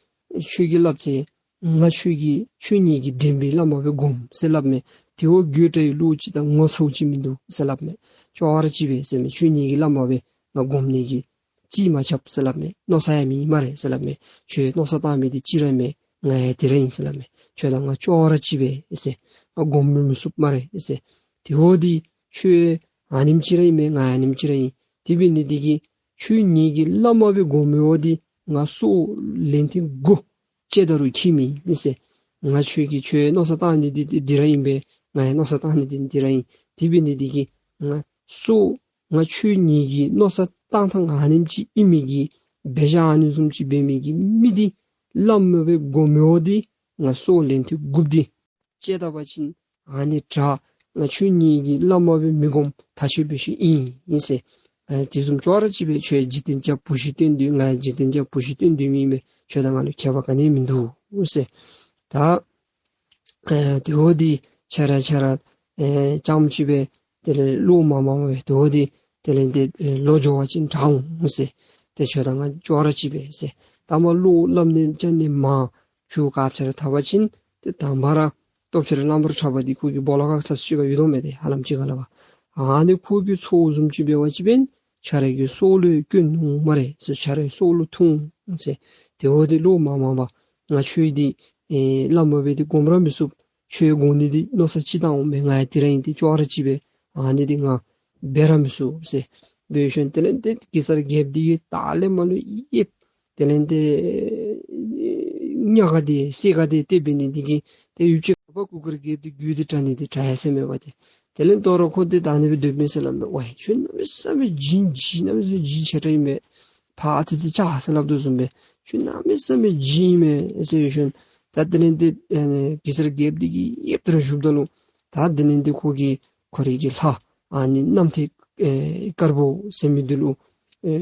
ཁྱོད་ཀྱིས་སླབ་ཅི། ང་ཁྱོད་ཀྱི་ཁྱོད་ངེ་གི་འདྲེན་པའི་བླ་མ་སྦེ་སྒོམ་ཟེར་སླབ་མས། དེ་བ་དགོད་བྲ་བའི་བློ་ཅིག་དང་ངོ་ཚ་བ་ཅིག་མིན་འདུག་ཟེར་སླབ་མས། ཅོག་ར་གཅིག་པས་ཟེར་མས། ཁྱོད་ངེ་གི་བླ་མ་སྦེ་ང་སྒོམ་ནི་གི་རྩིས་མ་རྐྱབ་ཟེར་སླབ་མས། མནོ་བསམ་ཡང་མེད་སྨ་རེ་ཟེར་སླབ་མས། ཁྱོད་མནོ་བསམ་བཏང་མི་འདི་གཅིག་ར་མས། ང་ཡང་དེ་ར་ཨིན་ཟེར་སླབ་མས། ཁྱོད་དང་ང་ཅོག་ར་གཅིག་པས་ཟེར། ང་སྒོམ་མི་མི་ཚུགས་སྨ་རེ་ཟེར། དེ་བ་འདི་ཁྱོད་ཨ་ནེམ་ཅིག་ར་ཨིན་མས། ང་ཡང་ཨ་ནེམ་ཅིག་ར་ཨིན། དེ་འབད་ནི་འདི་གིས་ཁྱོད་ངེ་གི་བླ་མ་སྦེ་སྒོམ་མི་བ་འདི་ང་སྲོག་ལན་ཐེངས་དགུ་བཅད་ད་རུང་ཁྱད་མེད་ཨིན་ཟེར། ང་ཁྱོད་ཀྱིས་ཁྱོད་མནོ་བསམ་བཏང་ནི་འདི་འདི་འདི་ར་ཨིན་པས། ང་ཡང་མནོ་བསམ་བཏང་ནི་འདི་འདི་ར་ཨིན། དེ་འབད་ནི་འདི་གིས་ང་སྲོག་ང་ཁྱོད་ངེ་གི་མནོ་བསམ་བཏང་ཐངས་ཨ་ནེམ་ཅིག་ཨིན་མི་གི་འབད་བཞག་ཨ་ནི་བཟུམ་ཅིག་འབད་མི་གི་མི་འདི་ བླམ་སྦེ་སྒོམ་མི་འོ་འདི་ང་སྲོག་ལན་ཐེངས་དགུཔ་འདི་བཅད་ད་པ་ཅིན་ཨ་ནི་དྲག། ང་ཁྱོད་གཉིས་ཀྱིས་བླམ་སྦེ་མི་སྒོམ་ཐག་ཆོད་པའི་ཤུལ་ཨིན་ཨིན་ཟེར། ཨ་དེ་བཟུམ་ཅོག་ར་གཅིག་སྦེ་ཁྱོད་འཇིག་རྟེན་རྒྱབ་བུ་གཞི་སྟོན་དོ་ང་འཇིག་རྟེན་རྒྱབ་བུ་གཞི་སྟོན་དོ་ཨིན་མས། ཁྱོད་དང་ང་ལུ་ཁྱད་པར་ག་ནི་མིན་འདུག་ཟེར། ད་ཨ་དེ་འོ་འདི་ཆ་ར་ཆ་ར་ཨེ་རྐྱངམ་ཅིག་སྦེ་དེ་ལས་བློ་མ་མང་བས། དེ་འོ་འདི་དེ་ལས་འདི་ཨེ་བློ་འགྱོ་བ་ཅིན་དྲག་འོང་ཟེར། ཏེ་ཁྱོད་དང་ང་ཅོག་ར་གཅིག་པས་ཟེར། ད་མ་བློ་སླབ་ནི་ཅིག་ནི་མ་ཁྱོད་སྐབས་ཆ་ར་ཐར་བ་ཅིན་ཏེ་དང་པ་ར་སྟོབས་ཆེ་ར་རྣམ་པར་གྲགས་པ་འདི་ཁོ་གི་སྦོ་ལོགས་ཁར་ས་ཅིག་ཁར་ཡོད་དོ་མས། ཏེ་ཧ་ལམ་ཅིག་ཁར་སླབ་པ། ཨ་ནི་ཁོ་གི་ཚོགས་བཟུམ་ཅིག་འབད་བ་ཅིན་འབདན་ཁྱོད་ར་གི་སྲོག་ལུ་སྐྱོན་འོང་སྨ་རེ་ཟེར། ཁྱོད་རའི་སྲོག་ལུ་ཐུག་འོང་ཟེར། དེ་འོ་འདི་བློ་མ་མང་བར་ང་ཁྱོད་འདི་ཨེ་བླམ་སྦེ་འདི་སྒོམ་ར་མི་ཚུགས། ཁྱོད་སྒོམ་ནི་འདི་མནོ་བསམ་ཅིག་བཏང་འོང་མས། ང་ཡང་དེ་ར་ཨིན། ཏེ་ཅོག་ར་གཅིག་པས། ཨ་ནི་འདི་ང་འབད་ར་མི་ཚུགས་ཟེར། འབད་ཞིནམ་དེ་ལས་འདི་གེ་སར་རྒྱལཔོ་འདི་གིས་ད་ལས་མར་ལུ་ཡེབ། དེ་ལས་འདི་ཉ་ག་དེ་སེར་ག་དེ་ཏེ་འབད་ནི་འདི་གིས་ཏེ་ཡུདཔ་ཅིག་ཁར་གུར་དཀར་རྒྱལཔོ་འདི་རྒྱུད་འདི་དྲག་ནི་འདི་དྲག་ཡ་ཟེར་མས་པ་ཏེ། དེ་ལས་དོ་རུང་ཁོ་འདི་ད་ཨ་ནི་སྦེ་སྡོདཔ་མས་ཟེར་སླབ་མས། ཝའི་ཁྱོད་གནམ་མེད་ས་མེད་ལྗིད་ལྗིད་གནམ་མེད་ས་མེད་ལྗིད་ཆེ་དྲགས་ཨིན་པས། ཕར་ཨ་ཙི་ཙི་ཆགས་ཟེར་སླབ་དོ་བཟུམ་སྦེ་ཁྱོད་གནམ་མེད་ས་མེད་ལྗིད་ཨིན་མས་ཟེར་ཞིནམ་ད་དེ་ལས་འདི་ཨེ་གེ་སར་རྒྱལཔོ་འདི་གིས་ཡེབ་སྟེ་ར་བཞུགསཔ་ད་ལུ་ད་དེ་ལས་འདི་ཁོ་གིས་ཁོ་རའི་གི་ལྷ་ཨ་ནི་གནམ་ཐེལ་ཨེ་དཀར་པོ་ཟེར་མི་འདི་ལུ་ཨེ་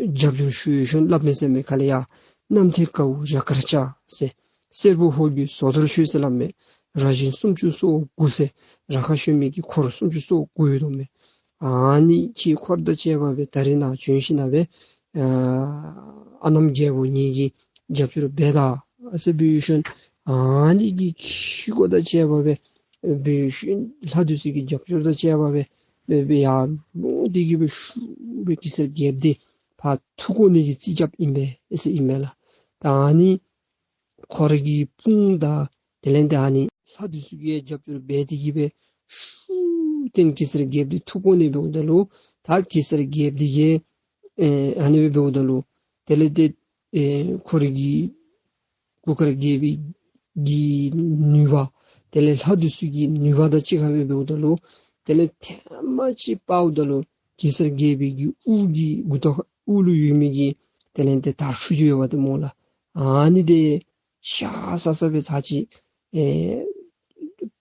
རྒྱབ་སྐྱོར་ཞུ་ཞིནམ་སླབ་མས་ཟེར་མས། ག་ལས་ཡ། གནམ་ཐེལ་དཀར་པོ་རྒྱ་གར་ལྕགས་ཟེར། སེར་པོ་ཧོར་གྱི་ཟོ་དོར་ཁྱོད་ཟེར་སླབ་མས། ར་བཞིན་སུམ་ཅུ་སོ་དགུ་ཟེར། ར་ཁ་ཤོད་མི་གི་འཁོར་སུམ་ཅུ་སོ་དགུ་ཡོད་དོ་མས། ཨ་ནི་ཁྱེད་འཁོར་དང་བཅས་པ་སྦེ་ད་རིས་ནཱ་བྱོན་ཞིནམ་སྦེ་ཨ་ཨ་གནམ་རྒྱལ་པོ་ངེ་གི་རྒྱབ་སྐྱོར་འབད་ད་ཟེར་འབད་ཞིནམ་ཨ་ནི་གི་ཁྱེད་འཁོར་དང་བཅས་པ་སྦེ་འབད་ཞིནམ་ལྷ་འདི་ཚུ་གི་རྒྱབ་སྐྱོར་དང་བཅས་པ་སྦེ་འབད་འབད་ཡར་ལོང་སྟེ་གི་སྦེ་ཤུགས་སྦེ་གེ་སར་རྒྱལཔོ་འདི་ཕར་འཐུ་བཀོ་ནི་གི་རྩིས་རྐྱབ་ཨིན་པས་ཟེར་ཨིན་མས་ལགས། ད་ཨ་ནི་ཁོ་ར་གི་དཔུང་དང་དེ་ལས་འདི་ཨ་ནི་ལྷ་འདི་ཚུ་གིས་རྒྱབ་སྐྱོར་འབད་དེ་གི་སྦེ་ཤུགས་བཏོན་གེ་སར་རྒྱལཔོ་འདི་འཐུ་བཀོ་ནི་འབདཝ་ད་ལུ་ད་གེ་སར་རྒྱལཔོ་འདི་གིས་ཨེ་ཨ་ནི་སྦེ་འབདཝ་ད་ལུ་དེ་ལས་འདི་ཨེ་ཁོ་ར་གི་གུར་དཀར་རྒྱལ་པོའི་གི་ནུས་པ་དེ་ལས་ལྷ་འདི་ཚུ་གི་ནུས་པ་དང་གཅིག་ཁར་སྦེ་འབདཝ་ད་ལུ་དེ་ལས་ཐེངས་མ་གཅིག་སྤརཝ་ད་ལུ་གེ་སར་རྒྱལ་པོའི་གི་དབུ་གི་མགུ་ཏོ་དབུ་ལུ་ཡོད་མི་གི་དེ་ལས་འདི་དར་ཕྱུག་ཅིག་ཡོདཔ་འདི་སྨོ་ལགས། ཨ་ནི་འདི་ཤ་ས་ས་སྦེ་ཚར་གཅིག་ཨེ་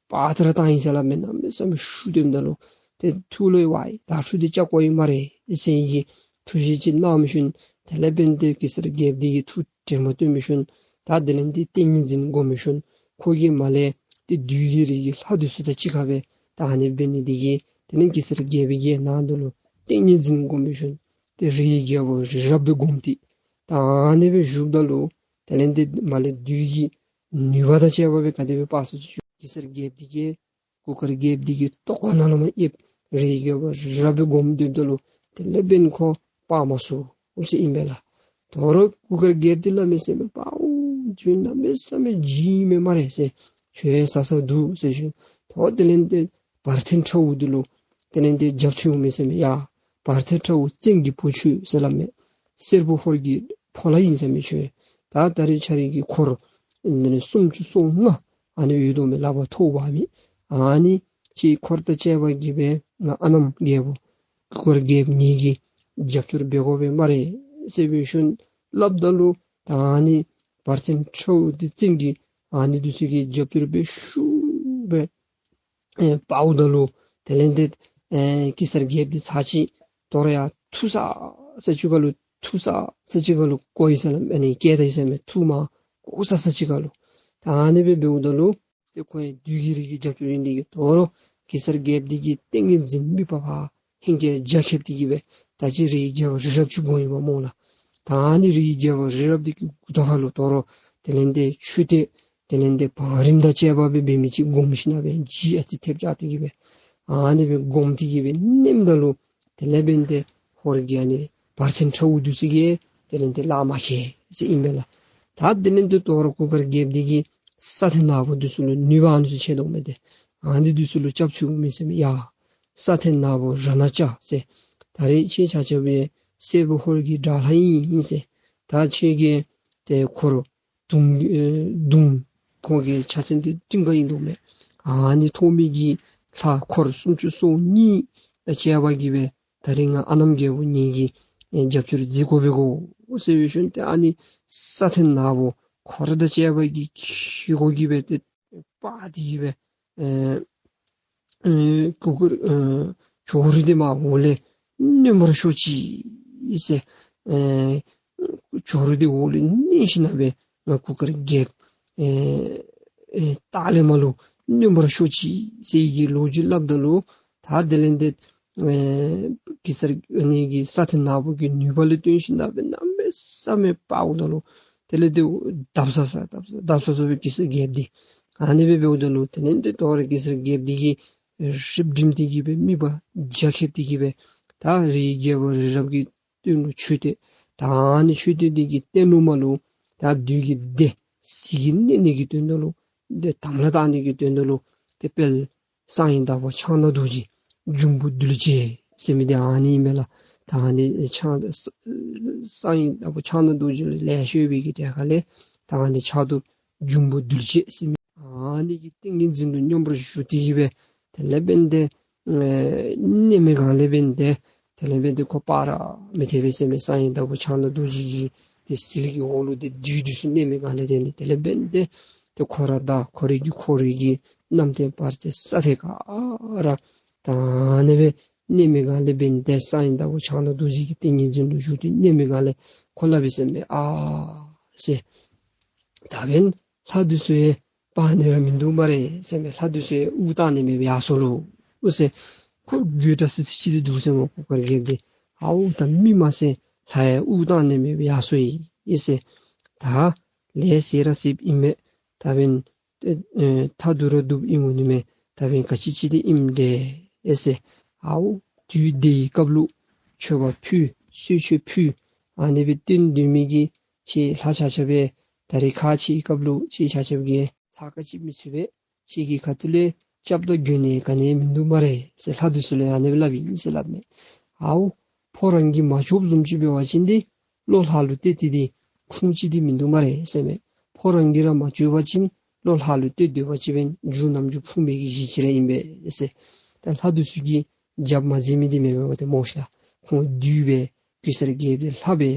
སྤར་ཏེ་ར་བཏང་ཡི་ཟེར་སླབ་མས། གནམ་མེད་ས་མེད་ཤུགས་ཐོནམ་ད་ལུ་ཏེ་ཐུགས་ལུ་ཝའི་དར་ཕྱུག་འདི་བཅག་དགོ་ཡི་སྨ་རེ་ཟེར་ཡི་གི་ཐུགས་བཞེད་ཅིག་གནང་ཞིནམ་དེ་ལས་འབདན་ཏེ་གེ་སར་རྒྱལཔོ་འདི་གིས་ཐུགས་དྲན་མ་བཏོན་ཞིནམ་ད་དེ་ལས་འདི་ཏིང་ངེ་འཛིན་སྒོམ་ཞིནམ་ཁོ་གིས་མར་ལས་ཏེ་བདུད་ཀྱི་རིགས་ཀྱི་ལྷ་འདི་ཚུ་དང་གཅིག་ཁར་སྦེ་ད་ཨ་ནི་འབད་ནི་འདི་གིས་དེ་ལས་གེ་སར་རྒྱལ་པོའི་གི་ནང་དུ་ལུ་ཏིང་ངེ་འཛིན་སྒོམ་ཞིནམ་ཏེ་རིའི་རྒྱལ་པོ་རི་རབ་སྦེ་བསྒོམས་ཏེ་ད་ཨ་ནི་སྦེ་བཞུགསཔ་ད་ལུ་དེ་ལས་འདི་མར་ལས་བདུད་ཀྱི་ནུས་པ་དང་བཅས་པ་སྦེ་ག་དེ་སྦེ་སྤར་སོང་ཅི་ཞུ་གེ་སར་རྒྱལཔོ་འདི་གིས་གུར་དཀར་རྒྱལཔོ་འདི་གི་ལྟོ་གོས་ནང་ལུ་མར་ཡེབ། རིའི་རྒྱལ་པོ་རི་རབ་སྦེ་བསྒོམས་སྡོདཔ་ད་ལུ་དེ་ལས་འབདན་ཁོ་སྤར་མ་ཚུགས་ཟེར་ཨིན་པས་ལགས། དོ་རུང་གུར་དཀར་རྒྱལཔོ་འདི་སླབ་མས་ཟེར་མས། པའོ་ཁྱོད་གནམ་མེད་ས་མེད་ལྗིད་ཨིན་མས་སྨ་རེ་ཟེར། ཁྱོད་ས་ས་འདུག་ཟེར་ཞིནམ་དོ་དེ་ལས་འདི་བར་ཐེན་ཁྲ་བོ་འདི་ལུ་དེ་ལས་འདི་རྒྱབ་མཆོང་འོང་མས་ཟེར་མས། ཡ་བར་ཐེན་ཁྲ་བོ་བཙན་གྱི་བུ་ཁྱོད་ཟེར་སླབ་མས། སེར་པོ་ཧོར་གྱི་ཕོ་ལྷ་ཨིན་ཟེར་མས་ཁྱོད། ད་ད་རེས་ཁྱོད་རའི་གི་འཁོར་དེ་ལས་སུམ་ཅུ་སོ་ལྔ་ཨ་ནི་ཡོད་དོ་མས། ལག་པར་ཐོག་འབག་མི་ཨ་ནི་ཁྱེད་འཁོར་དང་བཅས་པ་གིས་སྦེ་ང་ཨ་གནམ་རྒྱལ་པོ་གུར་དཀར་རྒྱལཔོ་ངེ་གི་རྒྱབ་སྐྱོར་འབད་དགོ་པས་སྨ་རེ་ཟེར་འབད་ཞིནམ་སླབ་ད་ལུ་ད་ཨ་ནི་བར་ཐེན་ཁྲ་བོ་འདི་བཙན་གྱི་ཨ་ནི་འདི་ཚུ་གིས་རྒྱབ་སྐྱོར་འབད་ཤུགས་སྦེ་ཨེ་སྤརཝ་ད་ལུ་དེ་ལས་འདི་ཨེ་གེ་སར་རྒྱལཔོ་འདི་ཚར་གཅིག་དོ་རུང་ཡར་འཐུ་ས་ས་ཅིག་ཁར་ལུ་འཐུ་ས་ས་ཅིག་ཁར་ལུ་བཀོ་ཡི་ཟེར་སླབ་མས། ཨ་ནི་བཀལ་ད་ཡི་ཟེར་མས། འཐུ་མར་བཀོ་ས་ས་ཅིག་ཁར་ལུ། ད་ཨ་ནི་སྦེ་འབདཝ་ད་ལུ་ཏེ་ཁོ་ཡང་བདུད་ཀྱི་རིགས་ཀྱི་རྒྱབ་སྐྱོར་ཨིན་ནི་དེ་གིས་དོ་རུང་གེ་སར་རྒྱལཔོ་འདི་གིས་ཏིང་ངེ་འཛིན་མི་ཕམ་པར་ཧིང་གིས་རྒྱ་ཁྱབ་སྟེ་གི་སྦེ་ད་ཅི་རིའི་རྒྱལ་པོ་རི་རབ་ཅིག་བསྒོམས་ཡོདཔ་སྨོ་ལགས། ད་ཨ་ནི་རིའི་རྒྱལ་པོ་རི་རབ་འདི་གི་མགུ་ཏོ་ཁར་ལུ་དོ་རུང་དེ་ལས་འདི་མཆོད་རྟེན་དེ་ལས་འདི་བང་རིམ་དང་བཅས་པ་སྦེ་འབད་མི་ཅིག་བསྒོམ་ཞིནམ་སྦེ་ལྗིད་ཨ་ཙི་ཐེབས་བཅག་སྟེ་གི་སྦེ་ཨ་ནི་སྦེ་བསྒོམས་ཏེ་གི་སྦེ་མནནམ་ད་ལུ་དེ་ལས་འབདན་ཏེ་ཧོར་གྱི་ཨ་ནི་བར་ཐེན་ཁྲ་བོ་འདི་ཚུ་གིས་དེ་ལས་འདི་ལག་མ་ཁེལ་ཟེར་ཨིན་པས་ལགས། ད་དེ་ལས་འདི་དོ་རུང་གུར་དཀར་རྒྱལཔོ་འདི་གིས་ས་ཐེན་ནག་པོ་འདི་ཚུ་ལུ་ནུས་པ་ཨ་ནི་ཚུ་ཆེ་དོ་མས། ཏེ་ཨ་ནི་འདི་ཚུ་ལུ་སྐྱབས་བཅོལཝ་མས་ཟེར་མས། ཡ་ས་ཐེན་ནག་པོ་ར་ན་ཅ་ཟེར། ད་རེས་ཁྱེད་ཆ་ཁྱབ་ཡང་སེར་པོ་ཧོར་གྱི་དགྲ་ལྷ་ཨིན་ཨིན་ཟེར། ད་ཁྱེད་ཀྱིས་ཏེ་འཁོར་དུང་ཨེ་དུང་ཁོང་གི་ཕྱག་མཚན་འདི་ཀྲིང་ཀ་ཨིན་དོ་མས། ཨ་ནི་ཐོགས་མི་གི་ལྷ་འཁོར་སུམ་ཅུ་སོ་གཉིས་དང་བཅས་པ་གིས་སྦེ་ད་རིས་ང་ཨ་གནམ་རྒྱལ་པོ་ངེ་གི་ཨེ་རྒྱབ་སྐྱོར་མཛད་དགོ་པས་གོ་ཟེར་བའི་ཤུལ་ཏེ་ཨ་ནི་ས་ཐེན་ནག་པོ་ ཁོ་ར་དང་བཅས་པ་གིས་ཁྱི་གུ་གིས་སྦེ་ཏེ་འབག་སྟེ་གིས་སྦེ་ཨེ་ཨེ་གུར་དཀར་ཨེ་ཇོ་རུ་འདི་མར་འོག་ལས་མནན་པར་ཤོག་ཅིག་ཟེར། ཨེ་ཇོ་རུ་འདི་འོག་ལས་མནན་ཞིནམ་ལས་སྦེ་ང་གུར་དཀར་རྒྱལཔོ་ཨེ་ཨེ་ལྟག་ལས་མར་ལུ་མནན་པར་ཤོག་ཅིག་ཟེར་གྱི་ལོ་རྒྱུས་སླབ་ད་ལུ་ད་དེ་ལས་ཏེ་ཨེ་གེ་སར་ཨ་ནི་གི་ས་ཐིག་ནག་པོ་གི་ནུས་པ་ལུ་བརྟེན་ཞིནམ་ལས་སྦེ་གནམ་མེད་ས་མེད་འབག་འོང་ད་ལུ་དེ་ལས་ཏེ་བརྡབ་ས་ས་བརྡབ་ས་བརྡབ་ས་ས་སྦེ་གེ་སར་རྒྱལཔོ་འདི་ཨ་ནི་སྦེ་འབདཝ་ད་ལུ་དེ་ལས་ཏེ་དོ་རུང་གེ་སར་རྒྱལཔོ་འདི་གིས་རིགཔ་བསྒྲིམས་ཏེ་གིས་སྦེ་དམིགས་པ་རྒྱ་ཁྱབ་སྟེ་གིས་སྦེ་ད་རིའི་རྒྱལ་པོ་རི་རབ་ཀྱི་སྟེང་ལུ་མཆོད་རྟེན་ད་ཨ་ནི་མཆོད་རྟེན་འདི་གི་སྟེང་ལུ་མར་ལུ་ད་བདུད་ཀྱི་སྡེ་ཟིལ་གྱིས་མནན་ནི་གི་དོན་དག་ལུ་ཏེ་དམ་ལ་བཏགས་ནི་གི་དོན་དག་ལུ་ཏེ་དཔལ་གསང་བའི་བདག་པོ་ཕྱག་ན་རྡོ་རྗེ་འབྱུང་པོ་གདུལ་བྱ་ཟེར་མི་འདི་ཨ་ནི་ཨིན་མས་ལགས། ད་ཨ་ནི་ཕྱག་གསང་བའི་བདག་པོ་ཕྱག་ན་རྡོ་རྗེ་ལུ་ལེགས་ཤོམ་སྦེ་གི་གྲལ་ཁ་ལས་ད་ཨ་ནི་ཕྱག་རྡོར་འབྱུང་པོ་གདུལ་བྱ་ཟེར་མི་ཨ་ནི་གི་ཏིང་ངེ་འཛིན་ལུ་མཉམ་པར་བཞུགས་ཏེ་གིས་སྦེ་དེ་ལས་འབདན་ཏེ་ཨེ་མནན་མི་སྒང་ལས་འབདན་ཏེ་དེ་ལས་འབདན་ཏེ་ཁོ་སྤར་ར་མི་ཐེག་པས་ཟེར་མས། གསང་བའི་བདག་པོ་ཕྱག་ན་རྡོ་རྗེ་གི་ཏེ་ཟིལ་གྱི་འོག་ལུ་ཏེ་བདུད་འདི་ཚུ་མནན་མི་སྒང་ལས་འབདན་ཏེ་དེ་ལས་འབདན་ཏེ་ཏེ་ཁོ་ར་དང་ཁོ་རའི་གི་འཁོར་བའི་གི་རྣམ་ཐར་པར་ཏེ་ས་ཐེག་ག་ར་ད་ཨ་ནི་སྦེ་མནན་མི་སྒང་ལས་འབདན་ཏེ་གསང་བའི་བདག་པོ་ཕྱག་ན་རྡོ་རྗེ་གི་ཏིང་ངེ་འཛིན་ལུ་བཞུགས་ཏེ་མནན་མི་སྒང་ལས་ཁོ་སླབ་པས་ཟེར་མས། ཨ་ཟེར་ད་འབདན་ལྷ་འདི་ཚུ་ཡང་འབག་ནི་ར་མིན་འདུག་སྨ་རེ་ཟེར་མས། ལྷ་འདི་ཚུ་ཡང་དབུགས་བཏང་ནི་མེདཔ་ཡར་སོ་ལོ་ཟེར། ཁོ་དགོད་བྲ་སི་སི་ཅིག་འདི་འདུག་ཟེར་མས། གུར་དཀར་རྒྱལཔོ་འདི་ཨའུ་ད་མི་མ་ཟེར་ལྷ་ཡང་དབུགས་བཏང་ནི་མེདཔ་ཡར་སོ་ཡི་ཟེར། ད་ལས་ཟེར་ར་ཟེརཝ་ཨིན་མས། ད་འབདན་ཨེ་ཐ་དུ་ར་དུ་ཨིན་མོ་ནི་མས། ད་འབདན་ག་ཅི་ཅིག་འདི་ཨིནམ་འདྲས་ཨེ་ཟེར། ཨའུ་དུས་འདི་གི་སྐབས་ལུ་མཆོད་པ་ཕུལ་གསོལ་མཆོད་ཕུལ་ཨ་ནི་སྦེ་བསྟེན་སྡོད་མི་གི་ཁྱེད་ལྷ་ཆ་ཁྱབ་སྦེ་ད་རེས་ཁ་ཁྱེད་སྐབས་ལུ་ཁྱེད་ཆ་ཁྱབ་ཀྱིས་ཚར་ག་ཅི་མི་ཚུད་པས། ཁྱེད་ཀྱི་ཁ་ཐུག་ལས་སྐྱབས་དང་མགོན་ནི་ག་ནི་མིན་འདུག་སྨ་རེ་ཟེར་ལྷ་འདི་ཚུ་ལུ་ཨ་ནི་སྦེ་སླབ་ཨིན་ཟེར་སླབ་མས། ཨའུ་ཕོ་རང་གིས་མ་ཆོགཔ་བཟུམ་ཅིག་འབད་བ་ཅིན་འདི་བློ་ལྷ་ལུ་གཏད་དེ་འདི་ཁུངས་ཅིག་འདི་མིན་འདུག་སྨ་རེ་ཟེར་མས། ཕོ་རང་གིས་ར་མ་ཆོག་པ་ཅིན་བློ་ལྷ་ལུ་གཏད་སྡོད་པ་ཅིན་འབདན་རྒྱུ་རྣམ་འགྱུར་ཕུང་བའི་གི་གཞི་ཅིག་ར་ཨིན་པས་ཟེར། ད་ལྷ་འདི་ཚུ་གིས་རྒྱབ་མ་བརྩིས་མི་འདི་མེན་པས་ཏེ་སྨོ་ཤ་ལགས། ཁོང་བདུད་སྦེ་གེ་སར་རྒྱལཔོ་འདི་ལྷ་སྦེ་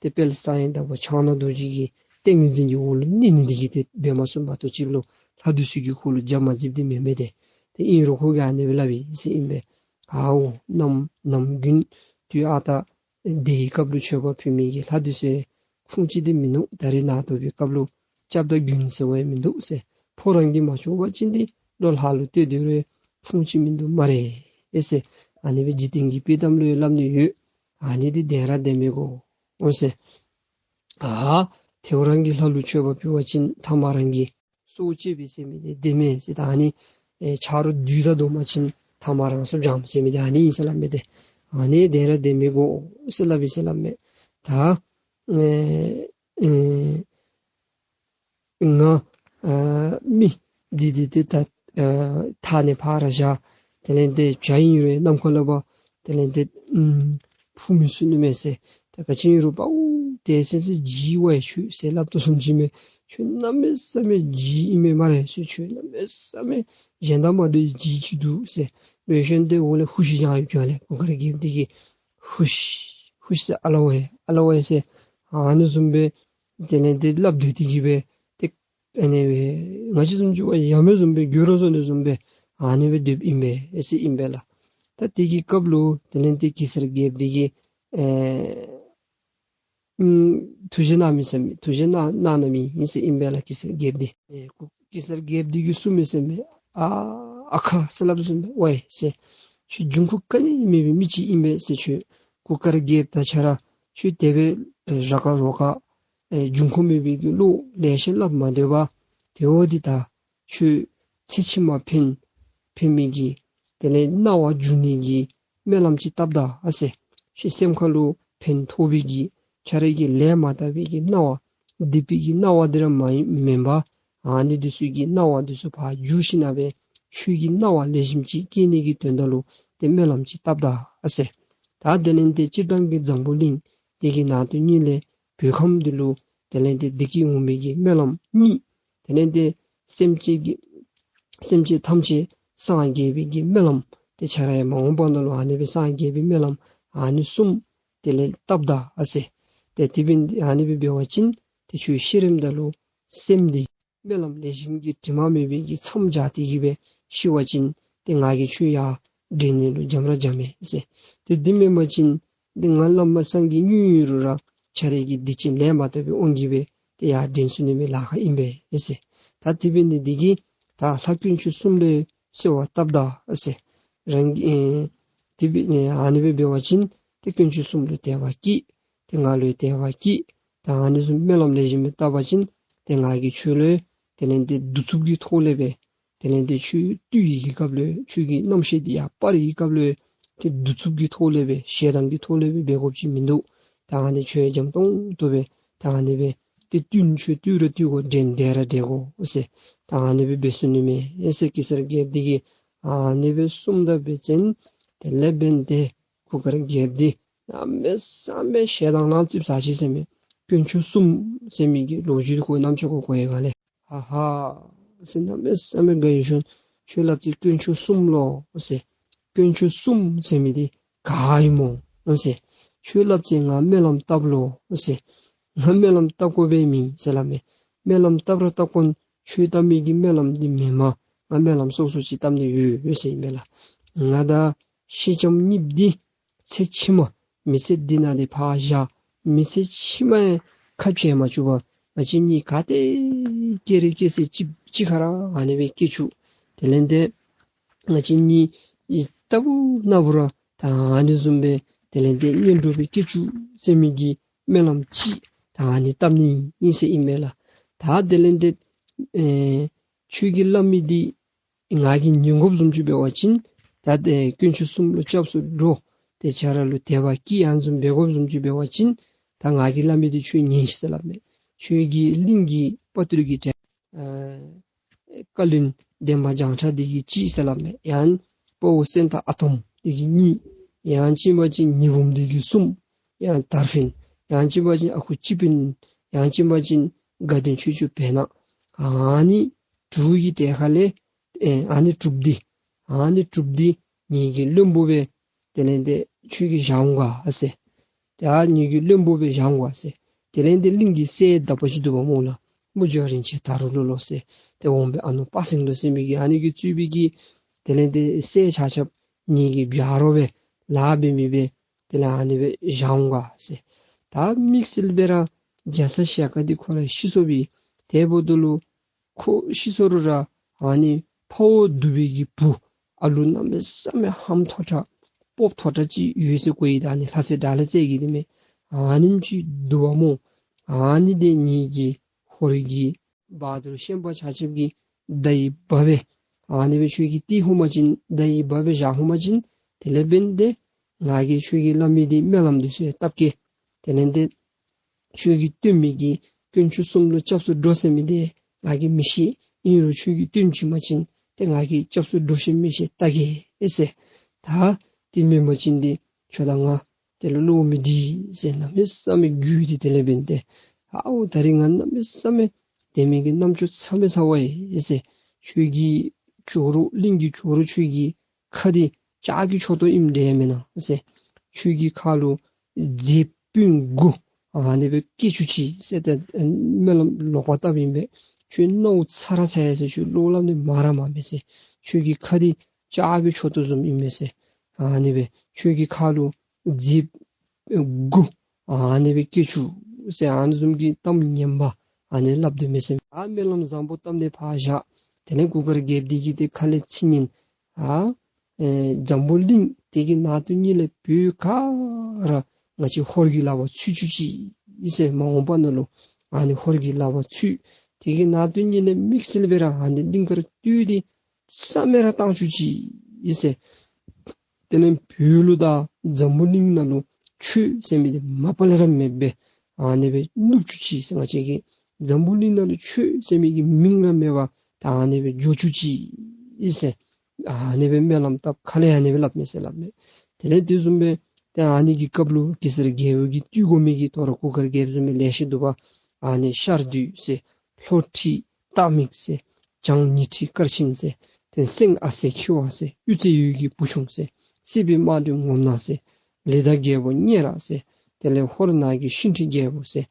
ཏེ་དཔལ་གསང་བའི་བདག་པོ་ཕྱག་ན་རྡོ་རྗེ་གི་ཏིང་ངེ་འཛིན་གྱི་འོག་ལུ་གནས་ནི་འདི་གིས་ཏེ་འབད་མ་ཚུགས་མ་གཏོགས་ཅིག་ལུ་ལྷ་འདི་ཚུ་གིས་ཁོ་ལུ་རྒྱབ་མ་བརྩིསཔ་འདི་མེན་མས་ཏེ། ཏེ་ཨིན་རུང་ཁོ་གིས་ཨ་ནི་སྦེ་སླབ་ཨིན་ཟེར་ཨིན་པས། ཨའོ་ནམ་ནམ་རྒྱུན་དུས་ཨ་རྟག་དེའི་སྐབས་ལུ་མཆོད་པ་ཕུལ་མི་གི་ལྷ་འདི་ཚུ་ཁུངས་ཅིག་འདི་མིན་ནུག། ད་རེས་ནངས་པའི་སྐབས་ལུ་སྐྱབས་དང་མགོན་ཟེར་བ་ཡང་མིན་འདུག་ཟེར། ཕོ་རང་གིས་མ་ཆོག་པ་ཅིན་འདི་བློ་ལྷ་ལུ་གཏད་སྡོད་རུང་ཁུངས་ཅིག་མིན་འདུག་སྨ་རེ་ཟེར། ཨ་ནི་སྦེ་འཇིག་རྟེན་གྱི་དཔྱེ་གཏམ་ལུ་ཡང་སླབ་ནི་ཡོད། ཨ་ནི་འདི་བདེན་ར་བདེན་མས་གོ་འོང་ཟེར། ཨ་ཐེའུ་རང་གིས་ལྷ་ལུ་མཆོད་པ་ཕུལ་བ་ཅིན་ཐ་མ་རང་གི་སྲོག་བཅད་པས་ཟེར་མི་འདི་བདེན་མས་ཟེར། ད་ཨ་ནི་ཨེ་ཆ་རོགས་བདུད་དང་བསྡོམས་པ་ཅིན་ཐ་མ་རང་སྲོག་བཅད་ཟེར་མི་འདི་ཨ་ནི་ཨིན་ཟེར་སླབ་མས་ཏེ། ཨ་ནི་བདེན་ར་བདེན་མས་གོ་ཟེར་སླབ་ཨིན་ཟེར་སླབ་མས། ད་ཨེ་ཨེ་ང་ཨ་མི་འདི་འདི་ཏེ་ད་ཨ་ཐ་ནི་ཕར་བཞག། དེ་ལས་ཏེ་བྱ་ཨིན་རུང་ནམ་མཁའ་ལུ་འབར། དེ་ལས་ཏེ་ཨམ་འཕུར་མི་ཚུགས་ནི་མས་ཟེར། ད་ག་ཅི་ཨིན་རུང་འབའ་འོ་དེ་ཟེར་ཟེར་ཇི་ཝའི་ཁྱོད་ཟེར་སླབ་དོ་བཟུམ་ཅིག་མས། ཁྱོད་གནམ་མེད་ས་མེད་ཇི་ཨིན་མས་སྨ་རེ་ཟེར། ཁྱོད་གནམ་མེད་ས་མེད་གཞན་དང་མ་འདྲཝ་ཇི་ཅིག་འདུག་ཟེར། མེ་ཤོན་ཏེ་འོག་ལས་ཧུ་ཤི་བྱང་ཡོད་ཀྱང་ལས་གུར་དཀར་རྒྱལཔོ་འདི་གིས་ཧུ་ཤི་ཧུ་ཤི་ཟེར་ཨ་ལ་ཝའི་ཨ་ལ་ཝའི་ཟེར་ཨ་ནི་བཟུམ་སྦེ་དེ་ལས་ཏེ་སླབ་སྡོད་དེ་གིས་སྦེ་ཏེ་ཨ་ནི་སྦེ་ང་བཅས་བཟུམ་ཅིག་འབད་ཡ་མེད་བཟུམ་སྦེ་འགྱོ་ར་སོང་ནི་བཟུམ་སྦེ་ཨ་ནི་སྦེ་སྡོདཔ་ཨིན་པས་ཨེ་ཟེར་ཨིན་པས་ལགས། ད་དེ་གི་སྐབས་ལུ་དེ་ལས་ཏེ་གེ་སར་རྒྱལཔོ་འདི་གིས་ཨེ་ཨམ་ཐུགས་རྗེ་གནང་མི་ཟེར་མི་ཐུགས་རྗེ་གནང་གནང་གནང་མི་ཨིན་ཟེར་ཨིན་པས་ལགས། གེ་སར་རྒྱལཔོ་འདི་ཨེ་གུ་གེ་སར་རྒྱལཔོ་འདི་གིས་གསུངས་མི་ཟེར་མི་ཨ་ཨ་ཁ་ཟེར་སླབ་བཟུམ་སྦེ་ཝའི་ཟེར། ཁྱོད་འབྱུང་ཁུངས་ག་ནི་མེད་པའི་མི་ཅིག་ཨིན་པས་ཟེར། ཁྱོད་གུར་དཀར་རྒྱལཔོ་དང་ཁྱོད་ར་ཁྱོད་དེ་སྦེ་ར་ཁ་རོ་ཁ་ཨེ་འབྱུང་ཁུངས་མེད་པའི་གི་བློ་ལེ་ཤ་སླབ་མ་སྡོད་པར་དེ་འོ་འདི་ད་ཁྱོད་ཚེ་ཕྱི་མ་ཕན་ཕན་མི་གི་དེ་ལས་སྣང་བ་འགྱུར་ནི་གི་སྨོན་ལམ་ཅིག་བཏབ་ད་ཨ་ཟེར། ཁྱོད་སེམས་ཁ་ལུ་ཕན་ཐོགས་པའི་གི་ཁྱོད་རའི་གི་ལས་མ་དག་པའི་གི་སྣང་བ་སྡིག་པའི་གི་སྣང་བ་འདི་ར་མ་ཡིན་མེན་པར་ཨ་ནི་འདི་ཚུ་གི་སྣང་བ་འདི་ཚུ་ཕར་འགྱུར་ཞིནམ་ལས་ཆོས་ཀྱི་སྣང་བ་ལེགས་ཤོམ་ཅིག་སྐྱེ་ནི་གི་དོན་དག་ལུ་ཏེ་སྨོན་ལམ་ཅིག་བཏབ་ད་ཨ་ཟེར། ད་དེ་ལས་ཏེ་སྤྱིར་བཏང་གི་འཛམ་བུ་གླིང་འདི་གི་ནང་དུ་གཉིས་ལས་བོད་ཁམས་འདི་ལུ་དེ་ལས་ཏེ་བདེ་སྐྱིད་འོང་མི་གི་སྨོན་ལམ་གཉིས། དེ་ལས་ཏེ་སེམས་ཅན་གྱི་སེམས་ཅན་ཐམས་ཅད་སངས་རྒྱས་པའི་གི་སྨོན་ལམ་ཏེ་ཁྱོད་ར་ཡང་མ་འོངས་པ་ནང་ལུ་ཨ་ནི་སྦེ་སངས་རྒྱས་པའི་སྨོན་ལམ་ཨ་ནི་གསུམ་དེ་ལས་བཏབ་ད་ཨ་ཟེར། ཏེ་དེ་འབད་ཨ་ནི་སྦེ་འབད་བ་ཅིན་ཏེ་ཁྱོད་ཤི་རནམ་ད་ལུ་ སེམས་འདི་སྨོན་ལམ་ལེགས་ཤོམ་གྱི་དྲི་མ་མེད་པའི་གི་མཚམས་སྦྱར་ཏེ་གི་སྦེ་ཤི་བ་ཅིན་ཏེ་ང་གིས་ཁྱོད་ཡར་འདྲེན་ནི་ལུ་འཇམ་ར་འཇམ་མས་ཟེར། ཏེ་འདི་མེན་པ་ཅིན་ཏེ་ང་བླ་མ་སངས་རྒྱས་དངོས་ཨིན་རུང་ར་ཁྱོད་རའི་གི་སྡིག་ཅན་ལེན་མ་བཏུབ་པའི་དབང་གིས་སྦེ་ཏེ་ཡར་འདྲེན་ཚུགས་ནི་མེད་ལཱ་ཁག་ཨིན་པས་ཟེར། ད་དེ་འབད་ནི་འདི་གིས་ད་ལྷ་དཀོན་མཆོག་གསུམ་ལུ་གསོལ་བ་བཏབ་ད་ཟེར། རང་གི་ཨེ་དེ་སྦེ་ཨ་ནི་སྦེ་འབད་བ་ཅིན་ཏེ་དཀོན་མཆོག་གསུམ་ལུ་དད་པ་སྐྱེས། ཏེ་ང་ལུ་དད་པ་སྐྱེས། ད་ཨ་ནི་བཟུམ་སྨོན་ལམ་ལེགས་ཤོམ་སྦེ་བཏབ་པ་ཅིན་ཏེ་ང་གིས་ཁྱོད་ལུ་དེ་ལས་ཏེ་གདུག་རྩུབ་ཀྱི་ཐོག་ལས་སྦེ་དེ་ལས་ཏེ་ཁྱོད་བཏུལ་ནི་གི་སྐབས་ལུ་ཁྱོད་ཀྱི་རྣམ་ཤེས་འདི་ཡར་སྤར་ནི་གི་སྐབས་ལུ་ཏེ་གདུག་རྩུབ་ཀྱི་ཐོག་ལས་སྦེ་ཞེ་སྡང་གི་ཐོག་ལས་སྦེ་འབད་དགོཔ་ཅིག་མིན་འདུག། ད་ཨ་ནི་ཁྱོད་འཇམ་ཏོང་ཏོ་སྦེ་ད་ཨ་ནི་སྦེ་ཏེ་བཏུལ་ཁྱོད་བཏུལ་ར་བཏུལ་དགོ། འདྲེན་འདྲེན་ར་འདྲེན་དགོ་ཟེར། ད་ཨ་ནི་སྦེ་འབད་ཚུགས་ནི་མས་ཟེར་གེ་སར་རྒྱལཔོ་འདི་གིས་ཨ་ནི་སྦེ་གསུངམ་ད་འབད་བ་ཅིན་དེ་ལས་འབདན་ཏེ་གུར་དཀར་རྒྱལཔོ་འདི་གནམ་མེད་ས་མེད་ཞེ་སྡང་ནང་ཙིགཔ་ཟ་ཅི་ཟེར་མས། དཀོན་མཆོག་གསུམ་ཟེར་མི་གི་ལོ་རྒྱུས་ཁོ་རྣམ་ཅོ་ཁོ་གོ་ཡི་ག་ལས། ཧ་ཧ་ཟེར། གནམ་མེད་ས་མེད་དགའ་ཡི་ཤོང་། ཁྱོད་སླབ་ཅི་དཀོན་མཆོག་གསུམ་ལོ་ཟེར། དཀོན་མཆོག་གསུམ་ཟེར་མི་འདི་ག་ཨིན་མོ་ཟེར། ཁྱོད་སླབ་ཅི་ང་སྨོན་ལམ་བཏབ་ལོ་ཟེར། ང་སྨོན་ལམ་བཏབ་དགོ་པའི་མི་ཟེར་སླབ་མས། སྨོན་ལམ་བཏབ་ར་བཏབ་དགོ། ཁྱོད་བཏབ་མི་གི་སྨོན་ལམ་འདི་མེན་མས། ང་སྨོན་ལམ་སོ་སོ་ཅིག་བཏབ་ནི་ཡོད་ཡོད་ཟེར་ཨིན་མས་ལགས། ང་དང་སེང་ལྕམ་གཉིསཔོ་འདི་ཚེ་ཕྱི་མ་མི་ཚེ་འདི་ནང་འདི་ཕར་བཞག། མི་ཚེ་ཕྱི་མ་ཡང་ཁ་འབྱལ་མ་བཅུག་པར་ང་བཅས་གཉིས་ག་ཏེ་སྐྱེ་རུང་སྐྱེ་ས་ཅིག་གཅིག་ཁར་ཨ་ནི་སྦེ་སྐྱེ་བཅུག། དེ་ལས་ཏེ་ང་བཅས་གཉིས་ཨེ་ལྟ་བུ་ན་བུ་ར་ད་ཨ་ནི་བཟུམ་སྦེ་དེ་ལས་ཏེ་གཉེན་གྲོགས་སྦེ་སྐྱེ་བཅུག་ཟེར་མི་གི་སྨོན་ལམ་ཅིག་ད་ཨ་ནི་བཏབ་ནི་ཨིན་ཟེར་ཨིན་མས་ལགས། ད་དེ་ལས་ཏེ་ཨེ་ཁྱོད་ཀྱིས་སླབ་མི་འདི་ང་གིས་ཉན་དགོཔ་བཟུམ་ཅིག་འབད་བ་ཅིན་ད་ཏེ་དཀོན་མཆོག་གསུམ་ལུ་སྐྱབས་སུ་འགྲོ། ཏེ་ཁྱོད་ར་ལུ་དད་པ་སྐྱེ་ཨ་ནི་བཟུམ་འབད་དགོཔ་བཟུམ་ཅིག་འབད་བ་ཅིན་ད་ང་གིས་སླབ་མི་འདི་ཁྱོད་ཉན་ཤིག་ཟེར་སླབ་མས། ཁྱོད་ཀྱིས་གླིང་གི་དཔའ་བརྟུལ་གྱི་གྲས་ཨ་བཀའ་བློན་འདན་མ་བྱང་ཁྲ་འདི་གིས་གཅིག་ཟེར་སླབ་མས། ཡང་དཔའ་བོ་སེང་སྟག་ཨ་དོམ་འདི་གིས་གཉིས། ཡང་ཅིན་འབད་བ་ཅིན་ཉི་འབུམ་འདི་གིས་གསུམ། ཡང་དར་འཕེན། ཡང་ཅིན་འབད་བ་ཅིན་ཨ་ཁུ་སྤྱི་དཔོན། ཡང་ཅིན་འབད་བ་ཅིན་དགའ་ལྡན་ཆོས་སྐྱོང་བེར་ནག། ཨ་ནི་དྲུག་གི་གྲས་ཁ་ལས་ཨེ་ཨ་ནི་དྲུག་འདི་ཨ་ནི་དྲུག་འདི་ངེ་གི་བློན་པོ་སྦེ་དེ་ལས་ཏེ་ཁྱོད་ཀྱིས་བཞག་འོང་ག་ཟེར། ཏེ་ཨ་ངེ་གི་བློན་པོ་སྦེ་བཞག་འོང་ག་ཟེར། དེ་ལས་ཏེ་གླིང་གི་སྲས་དག་པ་ཅིག་འདུག་པ་སྨོ་ལགས། མུ་ཇ་རིན་ཆེན་དར་ལོ་ལོ་ཟེར། ཏེ་འོང་སྦེ་ཨ་ནུ་དཔའ་སེང་ལོ་ཟེར་མི་གི་ཨ་ནི་གིས་གཙོས་པའི་གི་དེ་ལས་ཏེ་སྲས་ཆ་ཁྱབ་ངེ་གི་བྱ་རོག་སྦེ་ལཱ་འབད་མི་སྦེ་དེ་ལས་ཨ་ནི་སྦེ་བཞག་འོང་ག་ཟེར། ད་དམིགས་བསལ་སྦེ་ར་རྒྱ་ཚ་ཞལ་དཀར་འདི་ཁོ་ར་ཤི་སོང་པས། དེ་འབདཝ་ད་ལུ་ཁོ་ཤི་སོང་རུང་ར་ཨ་ནི་འཕགས་པོ་གདུག་པའི་གི་བུ་ཨ་ལུ་གནམ་མེད་ས་མེད་ཧམ་མཐོ་དྲགས་སྤོབས་མཐོ་དྲགས་ཅིག་ཡོད་ཟེར་གོ་ཡི། ད་ཨ་ནི་ལྷ་སྲས་དགྲ་ལྷ་རྩེ་རྒྱལ་འདི་མས། ཨ་ནེམ་ཅིག་འདུག་པ་སྨོ། ཨ་ནི་འདི་ངེ་གི་ཧོར་གྱི་བ་དུར་ཤན་པ་ཆ་ཁྱབ་ཀྱི་མདའ་ཡི་འབའ་སྦེ་ཨ་ནི་སྦེ་ཁྱོད་ཀྱིས་བཏེག་འོང་པ་ཅིན་མདའ་ཡི་འབའ་སྦེ་བཞག་འོང་པ་ཅིན་དེ་ལས་འབདན་ཏེ་ང་གིས་ཁྱོད་ཀྱིས་སླབ་མི་འདི་སྨོན་ལམ་འདི་ཚུ་ཡང་བཏབ་གེ། དེ་ལས་ཏེ་ཁྱོད་ཀྱིས་བསྟེན་མི་གི་དཀོན་མཆོག་གསུམ་ལུ་སྐྱབས་སུ་འགྲོ་ཟེར་མི་འདི་ང་གིས་མི་ཤེས། ཨིན་རུང་ཁྱོད་ཀྱིས་བསྟེན་བྱིན་པ་ཅིན་ཏེ་ང་གིས་སྐྱབས་སུ་འགྲོ་ཤེས་མི་ཤེས་བལྟ་གེ་ཨེ་ཟེར། ད་དེ་མེན་པ་ཅིན་འདི་ཁྱོད་དང་ང་དེ་ལུ་བློ་མི་འགྲིག་ཟེར་གནམ་མེད་ས་མེད་རྒྱུགས་ཏེ་དེ་ལས་འབདན་ཏེ་ཨའོ་ད་རིས་ང་གནམ་མེད་ས་མེད་དེ་མི་གི་རྣམ་ཅོ་ཚ་མེད་ཚ་བ་ཡི་ཟེར། ཁྱོད་ཀྱི་ཇོ་རུ་གླིང་གི་ཇོ་རུ་ཁྱོད་ཀྱི་ཁ་འདི་ལྕགས་ཀྱི་མཆུ་ཏོ་ཨིནམ་འདྲས་མེན་ན་ཟེར། ཁྱོད་ཀྱི་ཁ་ལུ་རྫས་སྤུན་དགུ་ཨ་ནི་སྦེ་སྐྱེ་བཅུག་ཅིག་ཟེར། ཏེ་སྨོན་ལམ་ལོག་པ་བཏབ་ཨིན་པས། ཁྱོད་སྣང་བ་ཚ་ར་ཚ་ཡི་ཟེར། ཁྱོད་བློ་སླབ་ནི་མང་ར་མང་མས་ཟེར། ཁྱོད་ཀྱི་ཁ་འདི་ལྕགས་ཀྱི་མཆུ་ཏོ་བཟུམ་ཨིན་མས་ཟེར། ཨ་ནི་སྦེ་ཁྱོད་ཀྱི་ཁ་ལུ་རྫས་དགུ་ཨ་ནི་སྦེ་སྐྱེ་བཅུག་ཟེར། ཨ་ནི་བཟུམ་གྱི་གཏམ་ངན་པ་ཨ་ནི་སླབ་དོ་མས་ཟེར། ཨ་སྨོན་ལམ་བཟང་པོ་བཏབ་ནི་ཕར་བཞག། དེ་ལས་གུར་དཀར་རྒྱལཔོ་འདི་གིས་ཏེ་ཁ་ལས་ཚིག་ངན་ཨ་ཨེ་འཛམ་བུ་གླིང་འདི་གི་ནང་དོན་ཉིད་ལས་བོད་ག་ར་ང་བཅས་ཧོར་གྱི་ལག་པར་ཚུད་བཅུག་ཅིག་ཟེར། མ་འོངས་པ་ནང་ལུ་ཨ་ནི་ཧོར་གྱི་ལག་པར་ཚུད། དེ་གི་ནང་དོན་ཉིད་ལས་དམིགས་བསལ་སྦེ་ར་ཨ་ནི་གླིང་དཀར་སྟོད་འདི་རྩ་མེད་ར་བཏང་བཅུག་ཅིག་ཟེར། དེ་ལས་བོད་ལུ་དང་འཛམ་བུ་གླིང་ནང་ལུ་ཆོས་ཟེར་མི་འདི་མ་པ་ལས་ར་མེདཔ་སྦེ་ཨ་ནི་སྦེ་ནུབ་བཅུག་ཅིག་ཟེར། ང་བཅས་ཀྱི་འཛམ་བུ་གླིང་ནང་ལུ་ཆོས་ཟེར་མི་གི་མིང་ར་མེད་པར་ད་ཨ་ནི་སྦེ་འགྱོ་བཅུག་ཅིག་ཟེར། ཨ་ནི་སྦེ་སྨོན་ལམ་བཏབ། ཁ་ལས་ཨ་ནི་སྦེ་སླབ་མས་ཟེར་སླབ་མས། དེ་ལས་དེ་བཟུམ་སྦེ་ཏེ་ཨ་ནི་གི་སྐབས་ལུ་གེ་སར་རྒྱལ་པོ་གིས་བཏུལ་དགོ་མི་གི་དོ་རུང་གུར་དཀར་རྒྱལཔོ་བཟུམ་སྦེ་ལེ་ཤ་འདུག་པ། ཨ་ནི་ཤར་བདུད་ཟེར། ལྷོ་ཁྲི་སྟག་མིག་ཟེར། བྱང་ཉི་ཁྲི་སྐར་ཆེན་ཟེར། ཏེ་སེང་ཨ་སེ་ཁྱི་བ་ཟེར། གཡུ་རྩེ་འོད་ཀྱི་བུ་ཆུང་ཟེར། སྲིད་པའི་དམག་སྡེ་ངོམ་ན་ཟེར། ལི་ཟླ་རྒྱལ་པོ་གཉན་ར་ཟེར། དེ་ལས་ཧོར་ནག་གི་ཤིང་ཁྲི་རྒྱལ་པོ་ཟེར།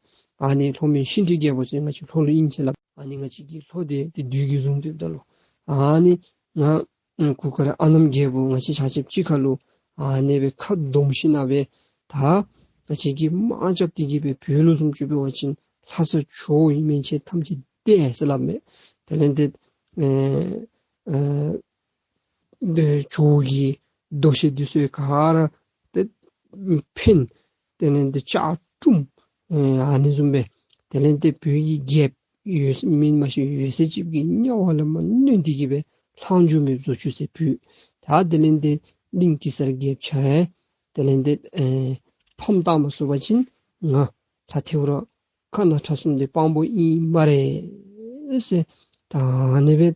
ཨ་ནི་ལྷོ་མོན་ཤིང་ཁྲི་རྒྱལ་པོ་ཟེར་ང་བཅས་ལྷོ་ལུ་ཨིན་ཟེར་སླབ། ཨ་ནི་ང་བཅས་ཀྱི་ལྷོ་དེ་ཏེ་བདུད་ཀྱིས་བཟུང་སྡོདཔ་ད་ལུ་ཨ་ནི་ང་ཨ་གུར་དཀར་ཨ་ནེམོ་རྒྱལ་པོ་ང་བཅས་ཆ་ཁྱབ་གཅིག་ཁར་ལུ་ཨ་ནི་སྦེ་ཁ་བསྡོམས་ཞིན་ན་སྦེ་ད་ང་བཅས་ཀྱིས་དམག་རྐྱབ་སྟེ་གི་སྦེ་བོད་ལུ་བཟུམ་ཅིག་འབད་བ་ཅིན་ལྷ་ས་ཇོ་བོ་ཨིན་མེན་ཁྱེད་ཐམས་ཅད་བསྡད་ཟེར་སླབ་མས། དེ་ལས་ཏེ་ཨེ་ཨེ་ཏེ་ཇོ་བོ་གི་རྡོ་ཤལ་འདི་ཚུ་ག་ར་ཏེ་འཕེན། དེ་ལས་ཏེ་ལྕགས་བཀྲུམ། ཨེ་ཨ་ནི་བཟུམ་སྦེ་དེ་ལས་ཏེ་བོད་ཀྱི་རྒྱལཔོ་ཡོད་མི་མ་ཤེས་ཡོད་ཚད་ཅིག་གི་གཉའ་བ་ལས་མར་བསྣུན་ཏེ་གི་སྦེ་ལྷང་འགྱོ་མི་བཟོ་བཅུག་ཟེར་བོད། ད་དེ་ལས་ཏེ་གླིང་གེ་སར་རྒྱལཔོ་ཁྱོད་ར་དེ་ལས་ཏེ་ཨེ་ཕམ་བཏང་མ་ཚུགས་པ་ཅིན་ང་ད་ཐེའུ་རང་ཁ་ན་ཁྲ་གསུམ་དེ་དཔང་པོ་ཨིན་སྨ་རེ་ཟེར། ད་ཨ་ནི་སྦེ་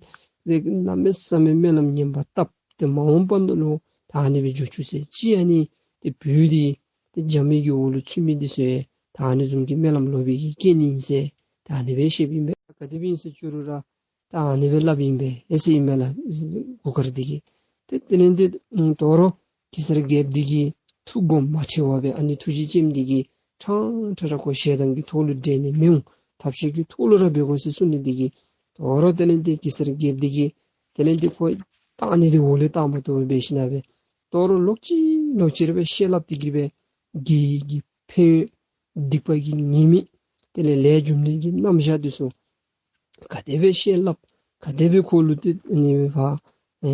ཏེ་གནམ་མེད་ས་མེད་སྨོན་ལམ་ངན་པ་བཏབ་སྟེ་མ་འོངས་པ་ནང་ལུ་ད་ཨ་ནི་སྦེ་འགྱོ་བཅུག་ཟེར། ཅི་ཨ་ནི་ཏེ་བོད་འདི་ཏེ་རྒྱ་མི་གི་འོག་ལུ་ཚུད་མི་འདི་ཚུ་ད་ཨ་ནི་བཟུམ་གྱི་སྨོན་ལམ་ལོག་པའི་གི་རྐྱེན་ཨིན་ཟེར་ད་ཨ་ནི་སྦེ་བཤདཔ་ཨིན་པས། ག་དེ་སྦེ་ཨིན་ཟེར་བཅུག་རུང་ར་ད་ཨ་ནི་སྦེ་སླབ་ཨིན་པས་ཨེ་ཟེར་ཨིན་མས་ལགས་གུར་དཀར་འདི་གིས། ཏེ་དེ་ལས་ཏེ་ཨམ་དོ་རུང་གེ་སར་རྒྱལཔོ་འདི་གིས་ཐུགས་དགོངས་མ་ཁྲེལ་བར་སྦེ་ཨ་ནི་ཐུགས་རྗེ་ཅན་འདི་གིས་ཕྲང་ཕྲང་ར་ཁོ་ཞེ་སྡང་གི་ཐོག་ལུ་འདྲེན་ནི་མི་འོང་། ཐབས་ཤེས་ཀྱི་ཐོག་ལུ་ར་འབད་དགོ་ཟེར་གསུངས་ནི་འདི་གིས་དོ་རུང་དེ་ལས་ཏེ་གེ་སར་རྒྱལཔོ་འདི་གིས་དེ་ལས་ཏེ་ཁོ་བཏང་ནི་འདི་འོག་ལས་བཏང་མ་བཏུབ་པར་འབད་ཞིན་ན་སྦེ་དོ་རུང་ལོག་ཅི་ལོག་ཅི་ར་སྦེ་བཤད་སླབ་སྟེ་གི་སྦེ་དགེ་བའི་གི་ཕན་ཡོན་སྡིག་པ་གི་ཉེས་དམིགས་དེ་ལས་ལས་རྒྱུ་འབྲས་ཀྱི་རྣམ་གཞག་འདི་ཚུ་ག་དེ་སྦེ་བཤད་སླབ་ག་དེ་སྦེ་ཁོ་ལུ་ཏེ་ཨ་ནི་སྦེ་ཕར་ཨེ་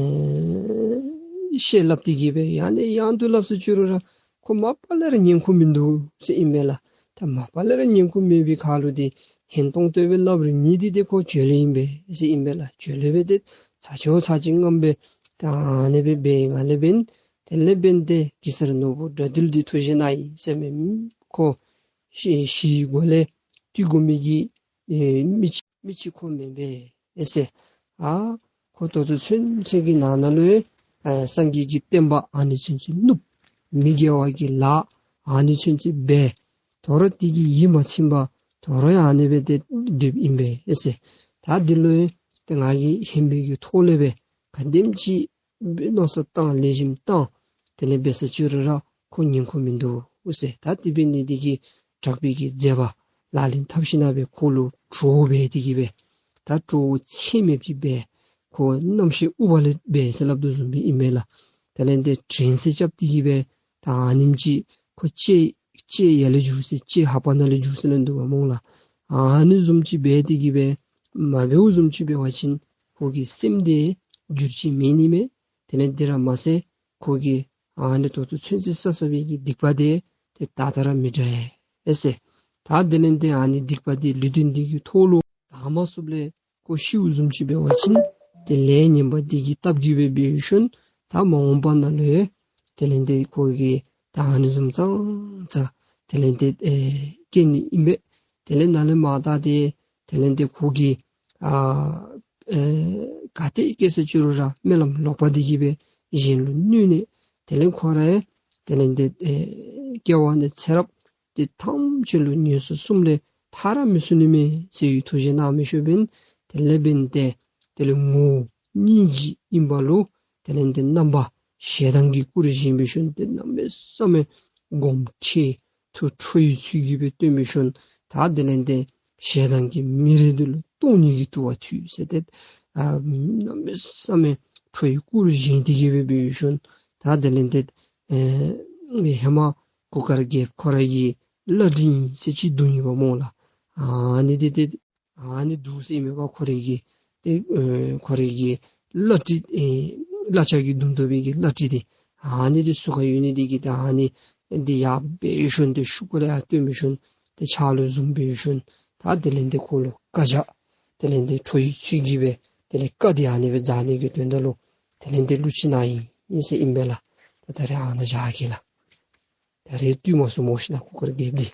བཤད་སླབ་སྟེ་གི་སྦེ་ཡང་ནས་ཡང་དུ་སླབ་ཟེར་བཅུག་རུང་ར་ཁོ་མ་པ་ལས་ར་ཉན་ཁོམ་མིན་འདུག་ཟེར་ཨིན་པས་ལགས། ད་མ་པ་ལས་ར་ཉན་ཁོམ་མེད་པའི་ཁར་ལུ་ཏེ་ཧན་ཏོང་ཏོ་སྦེ་སླབ་རུང་ཉན་ཏེ་ཏེ་ཁོ་བྱོལ་ལེ་ཨིན་པས་ཟེར་ཨིན་པས་ལགས། བྱོལ་ལེ་སྦེ་ཏེ་ཚར་ཅིག་ཚར་ཅིག་ངམ་སྦེ་ད་ཨ་ནི་སྦེ་འབད་ང་ལས་འབདན་དེ་ལས་འབདན་ཏེ་གེ་སར་ནོར་བུ་དགྲ་འདུལ་འདི་ཐུགས་བཞེད་གནང་ཡི་ཟེར་མས། ཁོ་ཤི་ཤི་སྒོ་ལས་བཏུལ་དགོ་མི་གི་ཨེ་མི་ཅིག་མི་ཅིག་ཁོ་མེན་པས་ཨེ་ཟེར། ཨ་ཁོ་ད་ལྟོ་ཚུན་ཚོད་ཀྱི་ནང་ན་ལུ་ཨེ་སངས་རྒྱས་ཀྱི་བསྟན་པ་ཨ་ནི་ཚུན་ཚོད་བསྣུབས། མི་དགེ་བ་གི་ལཱ་ཨ་ནི་ཚུན་ཚོད་འབད། དོ་རུང་དེ་གིས་ཡིད་མ་ཚིམ་པར་དོ་རུང་ཡང་ཨ་ནི་སྦེ་ཏེ་སྡོདཔ་ཨིན་པས་ཨེ་ཟེར། ད་འདི་ལུ་ཏེ་ང་གིས་ཧན་པའི་གི་ཐོག་ལས་སྦེ་ག་དེམ་ཅིག་མནོ་བསམ་བཏང་ལེགས་ཤོམ་བཏང་དེ་ལས་འབད་ཟེར་བཅུག་རུང་ར་ཁོ་ཉན་ཁོམ་མིན་འདུག་ཟེར། ད་དེ་འབད་ནི་འདི་གིས་དྲག་པོའི་གི་མཛད་པ་ལག་ལེན་འཐབ་ཞིན་ན་སྦེ་ཁོ་ལུ་གྲོགས་འབད་དེ་གིས་སྦེ་ད་གྲོགས་ཚད་མེདཔ་ཅིག་འབད། ཁོ་རྣམ་ཤེས་ཨུ་བ་ལས་འབད་ཟེར་སླབ་དོ་བཟུམ་སྦེ་ཨིན་མས་ལགས། དེ་ལས་ཏེ་དྲན་གསོ་རྐྱབ་སྟེ་གིས་སྦེ་ད་ཨ་ནེམ་ཅིག་ཁོ་ལྕེ་ལྕེ་ཡར་ལས་འགྱུར་ཟེར་ལྕེ་ལྷ་པ་ནང་ལས་འགྱུར་ཟེར་ལབ་འདུག་པ་སྨོ་ལགས། ཨ་ནི་བཟུམ་ཅིག་འབད་དེ་གིས་སྦེ་མ་འབདཝ་བཟུམ་ཅིག་འབད་བ་ཅིན་ཁོ་གི་སེམས་འདི་འགྱུར་བཅོས་མེད་ནི་མས། དེ་ལས་དེ་ར་མ་ཚད་ཁོ་གིས་ཨ་ནི་ད་ལྟོ་ཚུན་ཚོད་བསགས་བསགས་པའི་གི་སྡིག་པ་དེ་ཏེ་ད་ལྟ་ར་མི་འདྲ་ཨེ་ཟེར། ད་དེ་ལས་ཏེ་ཨ་ནི་སྡིག་པ་དེ་ལུས་རྟེན་འདི་གི་ཐོག་ལུ་དག་མ་ཚུགསཔ་ལས་ཁོ་ཤིཝ་བཟུམ་ཅིག་འབད་བ་ཅིན་ཏེ་ལས་ངན་པ་འདི་གི་སྟབས་ཀྱིས་སྦེ་འབད་ཞིནམ་ད་མ་འོངས་པ་ནང་ལུ་དེ་ལས་ཏེ་ཁོ་གིས་ད་ཨ་ནི་བཟུམ་ཙང་ཙ་དེ་ལས་ཏེ་ཨེ་སྐྱེ་ནི་ཨིན་པས། དེ་ལས་ནཱ་ལས་མར་ད་ཏེ་དེ་ལས་ཏེ་ཁོ་གིས་ཨ་ཨེ་ག་ཏེ་སྐྱེ་ཟེར་བཅུག་རུང་ར་སྨོན་ལམ་ལོག་པ་འདི་གིས་སྦེ་གཞན་ལུ་གནོད་ནི། དེ་ལས་ཁོ་ར་དེ་ལས་ཏེ་ཨེ་སྐྱེ་བ་ནས་ཚེ་རབས་འདི་ཐམས་ཅད་ལུ་ངན་སོང་གསུམ་ལས་ཐར་ར་མི་ཚུགས་ནི་མས་ཟེར་བའི་ཐུགས་བཞེད་གནང་མི་ཤོ་འབདན། དེ་ལས་འབདན་ཏེ་དེ་ལས་ངོ་བོ་སྙིང་རྗེ་ཨིན་པ་ལུ་དེ་ལས་ཏེ་རྣམ་པ་ཞེ་སྡང་གི་སྐུ་རུ་བཞེངས་འབད་ཞིནམ་ཏེ་གནམ་མེད་ས་མེད་དགོངསམ་ཁྲེལ་ཏེ་ཁྲོ་བོའི་ཚུལ་གྱིས་སྦེ་སྟོན་འབད་ཞིནམ་ད་དེ་ལས་ཏེ་ཞེ་སྡང་གི་མེ་རི་འདི་ལུ་གཏོར་ནི་གི་དུ་བ་འཐུས་ཟེར་ཏེ་ཨ་གནམ་མེད་ས་མེད་ཁྲོ་བོའི་སྐུ་རུ་བཞེངས་ཏེ་གིས་སྦེ་འབད་ཞིནམ་ད་དེ་ལས་ཏེ་ཨེ་ཧེ་མ་གུར་དཀར་རྒྱལཔོ་ཁོ་ར་གི་བླ་བྲེ་ཨིན་ཟེར་ཅིག་འདུག་ནི་པ་སྨོ་ལགས། ཨ་ནི་འདི་ཏེ་ཨ་ནི་འདུག་ཟེར་མས་པ། ཁོ་རའི་གི་ཏེ་ཨེ་ཁོ་རའི་གི་བླ་བྲེ་ཨེ་བླ་ཆགས་ཀྱི་མདུང་ཐོབ་པའི་གི་བླ་བྲེ་འདི་ཨ་ནི་འདི་ཟུར་ཁར་ཡོད་ནི་འདི་གིས་ཏེ་ཨ་ནི་འདི་ཡར་འབད་ཞིནམ་ཏེ་ཤུགས་ཀུ་ལས་ཡར་བཏོན་འབད་ཞིནམ་ཏེ་ཕྱག་ལུ་བཟུང་འབད་ཞིནམ་ད་དེ་ལས་ཏེ་ཁོ་ལུ་བཀའ་རྒྱ་དེ་ལས་ཏེ་ཁྲོ་བོའི་ཚུལ་གྱིས་སྦེ་དེ་ལས་བཀའ་འདི་ཨ་ནི་སྦེ་སྩལ་ནི་གི་དོན་དག་ལུ་དེ་ལས་ཏེ་གླུ་ཅིག་གནང་ཡི་ཟེར་ཨིན་པས་ལགས། ད་ད་རེས་ཨ་ནཱ་བཞག་གེ་ལགས། ད་རེས་བཏུལ་མ་ཚུགས་སྨོ་ཤིག་ལགས་གུར་དཀར་རྒྱལཔོ་འདི།